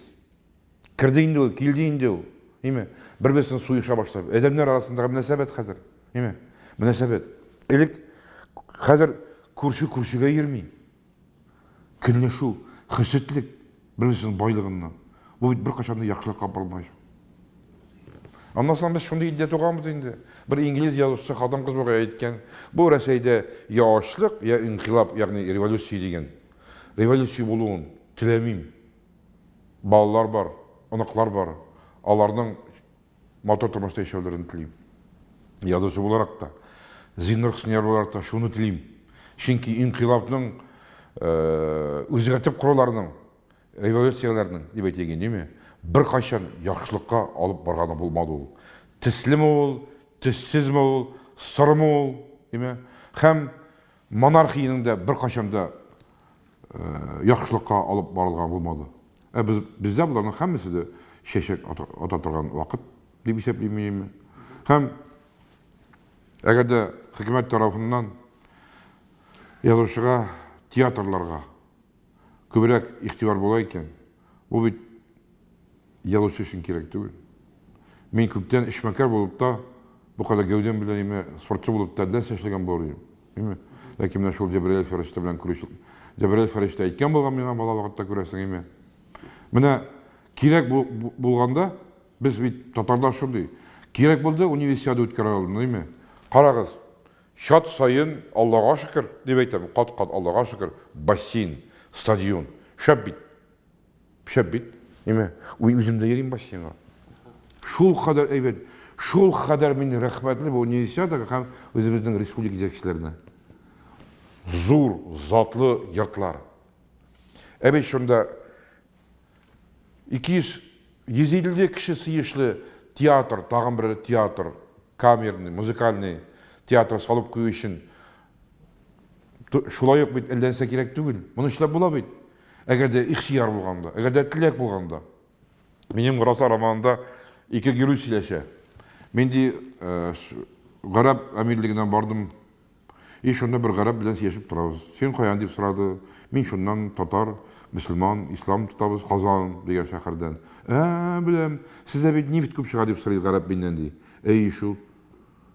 Керде инде ул, килде инде ул. Ниме? Бер-берсен суеша башлап. Адәмнәр арасындагы мөнәсәбәт хәзер. Ниме? Мөнәсәбәт. Элек хәзер күрше күршегә йөрми. Көнләшү, хөсетлек бер-берсенең байлыгыннан. Бу бит беркайчан да яхшылыкка бармаячак. Аннан соң без шундый илдә туганбыз инде. Бер инглиз язучысы хатын-кыз бугай әйткән, бу Рәсәйдә я ачлык, я инкыйлаб, ягъни революция дигән. Революция булуын теләмим. Балалар бар, оныклар бар. Аларның матур тормышта яшәүләрен телим. Язучы буларак та, Зиннур Хөснияров буларак та шуны телим. Чөнки инкыйлабның үзгәртеп коруларның, революцияләрнең, дип әйтик инде, димме, беркайчан яхшылыкка алып барганы булмады ул. Төслеме ул, төссезме ул, сорымы ул, димме? Һәм монархиянең дә беркайчан да яхшылыкка алып барылганы булмады. Ә без, бездә боларның һәммәсе дә чәчәк ата, ата торган вакыт дип исәплим мин. Һәм әгәр дә хөкүмәт тарафыннан язучыга, театрларга күбрәк игътибар була икән, бу бит язучы өчен кирәк түгел. Мин күптән эшмәкәр булып та, бу кадәр гәүдәм белән име, спортчы булып та нәрсә эшләгән булыр идем. Име? Ләкин менә шул Җәбраил фәрештә белән күрешү. Җәбраил фәрештә әйткән булган миңа бала вакытта күрәсең, име? Менә кирәк булганда, без бит татарлар шундый. Кирәк булды, универсиада үткәрә алдым, име? Карагыз, чат саен Аллага шөкер, дип әйтәм, кат-кат Аллага шөкер, бассейн, стадион. Шәп бит. Шәп бит. Ниме? Уй үзем дә йөрим бассейнга. Шул кадәр әйбәт, шул кадәр мин рәхмәтле бу универсиадага һәм үзебезнең республика җитәкчеләренә. Зур, затлы йортлар. Ә бит шунда 200 150 кеше сыешлы театр, тагын бер театр, камерный, музыкальный театр салып кую өчен шулай ук бит әллә нәрсә кирәк түгел. Моны эшләп була бит. Әгәр дә ихтыяр булганда, әгәр дә теләк булганда. Минем Гроза романында ике герой сөйләшә. Мин ди э, Гарәп әмирлегенә бардым. И шунда бер гарәп белән сөйләшеп торабыз. Син каян дип сорады. Мин шуннан татар, мөселман, ислам тотабыз, Казан дигән шәһәрдән. Ә, беләм. Сездә бит нефть күп чыга дип сорый гарәп миннән ди. Әй шул.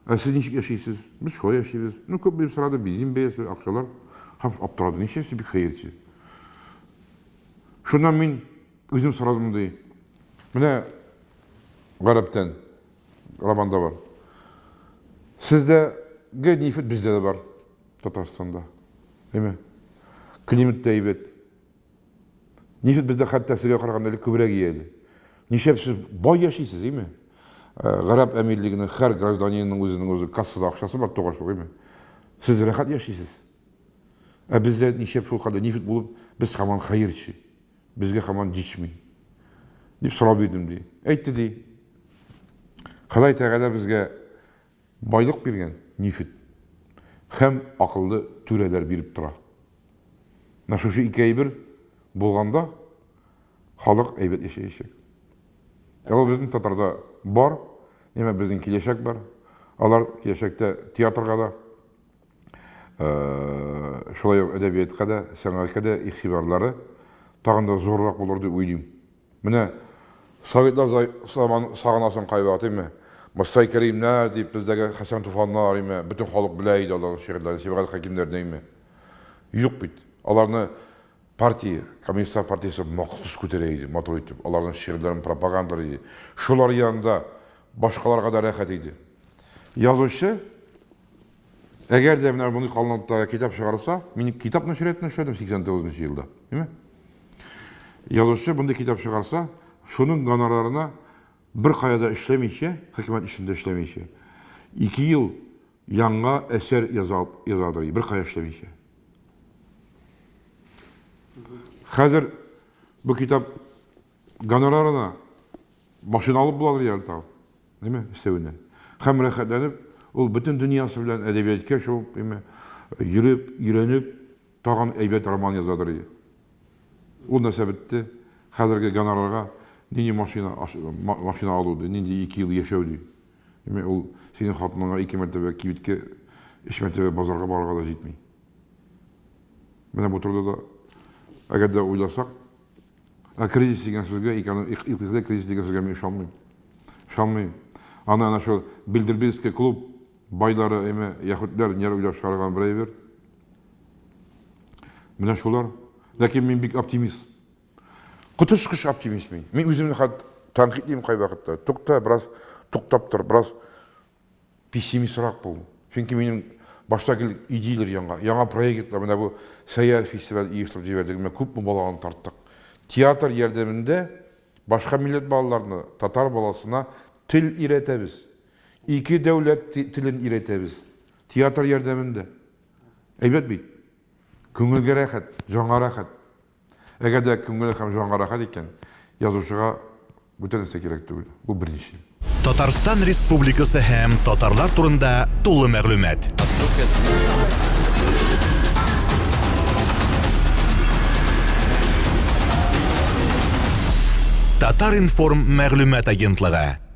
Ә сез ничек яшисез? Без шулай яшибез. Ну, күп дип сорады, бензин бәясе, акчалар. Һәм аптырады, нишләп сез бик хәерче? Шуннан мин үзем сорадым ди. Менә гарәптән романда бар. Сездә ге нефть бездә дә бар Татарстанда. Әйме? Климат та әйбәт. Нефть бездә хәтта сезгә караганда әле күбрәк ия әле. Нишләп сез бай яшисез, әйме? Э, Гарәп әмирлегенең һәр гражданинының үзенең үзе кассада акчасы бар, тугач ук, әйме? Сез рәхәт яшисез. Ә бездә нишләп шул кадәр нефть булып, без һаман хәерче. Безгә һаман җитми. Дип сорау бирдем ди. Әйтте ди. Ходай Тәгалә безгә Байлык биргән, нефть. Һәм акыллы түрәләр биреп тора. Менә шушы ике әйбер булганда халык әйбәт яшәячәк. Ә ул безнең татарда бар, димәк безнең киләчәк бар. Алар киләчәктә театрга да, шулай ук әдәбиятка да, сәнгатькә дә игътибарлары тагын да зуррак булыр дип уйлыйм. Менә Советлар заман сагынасың кайвакыт, әйме? Мостай Кәримнәр дип бездәге Хәсән Туфаннар, әйме? Бөтен халык белә иде аларның шигырьләрен, Сибгат Хәкимнәрне, әйме? Юк бит. Аларны партия, коммунистлар партиясе махсус күтәрә иде, матур итеп. Аларның шигырьләрен пропагандалый иде. Шулар янында башкаларга да рәхәт иде. Язучы Әгәр дә менә мондый калынлыктагы китап чыгарылса, мин китап нәшриятында эшләдем 89 нчы елда, димме? Язучы мондый китап чыгарса, шуның гонорарына бер кая да эшләмичә, хөкүмәт эшендә эшләмичә, ике ел яңа әсәр яза язадыр, бер кая эшләмичә. Хәзер бу китап гонорарына машина алып буладыр әле тагын. Әйме, өстәвенә. Һәм рәхәтләнеп, ул бөтен дөньясы белән әдәбияткә чумып, әйме, йөреп, өйрәнеп, тагын әйбәт роман язадыр иде. Ул нәрсә бетте? Хәзерге гонорарга нинди машина, машина алу ди, нинди ике ел яшәү ди. Әйме, ул синең хатыныңа ике мәртәбә кибеткә, өч мәртәбә базарга барырга да җитми. Менә бу турыда да, әгәр дә уйласак, Ә кризис дигән сүзгә, икътисади кризис дигән сүзгә мин ышанмыйм. Ышанмыйм. Аны әнә шул Билдербергский клуб байлары, әйме, яһүдләр ниләр уйлап чыгарган бер әйбер. Менә шулар. Ләкин мин бик оптимист. Коточкыч оптимист мин. Мин үземне хәтта тәнкыйтьлим кайвакытта. Тукта, бераз туктап тор, бераз пессимистрак бул. Чөнки минем башта гел идеяләр яңа, яңа проектлар, менә бу Сәяр фестиваль оештырып җибәрдек, менә күпме баланы тарттык. Театр ярдәмендә башка милләт балаларны, татар баласына тел өйрәтәбез. Ике дәүләт телен өйрәтәбез. Театр ярдәмендә. Әйбәт бит. Күңелгә рәхәт, җанга рәхәт. Әгәр дә күңел һәм җанга рәхәт икән, язучыга бүтән нәрсә кирәк түгел. Бу беренче.
Татарстан Республикасы һәм татарлар турында тулы мәгълүмат. Татар-информ мәгълүмат агентлыгы.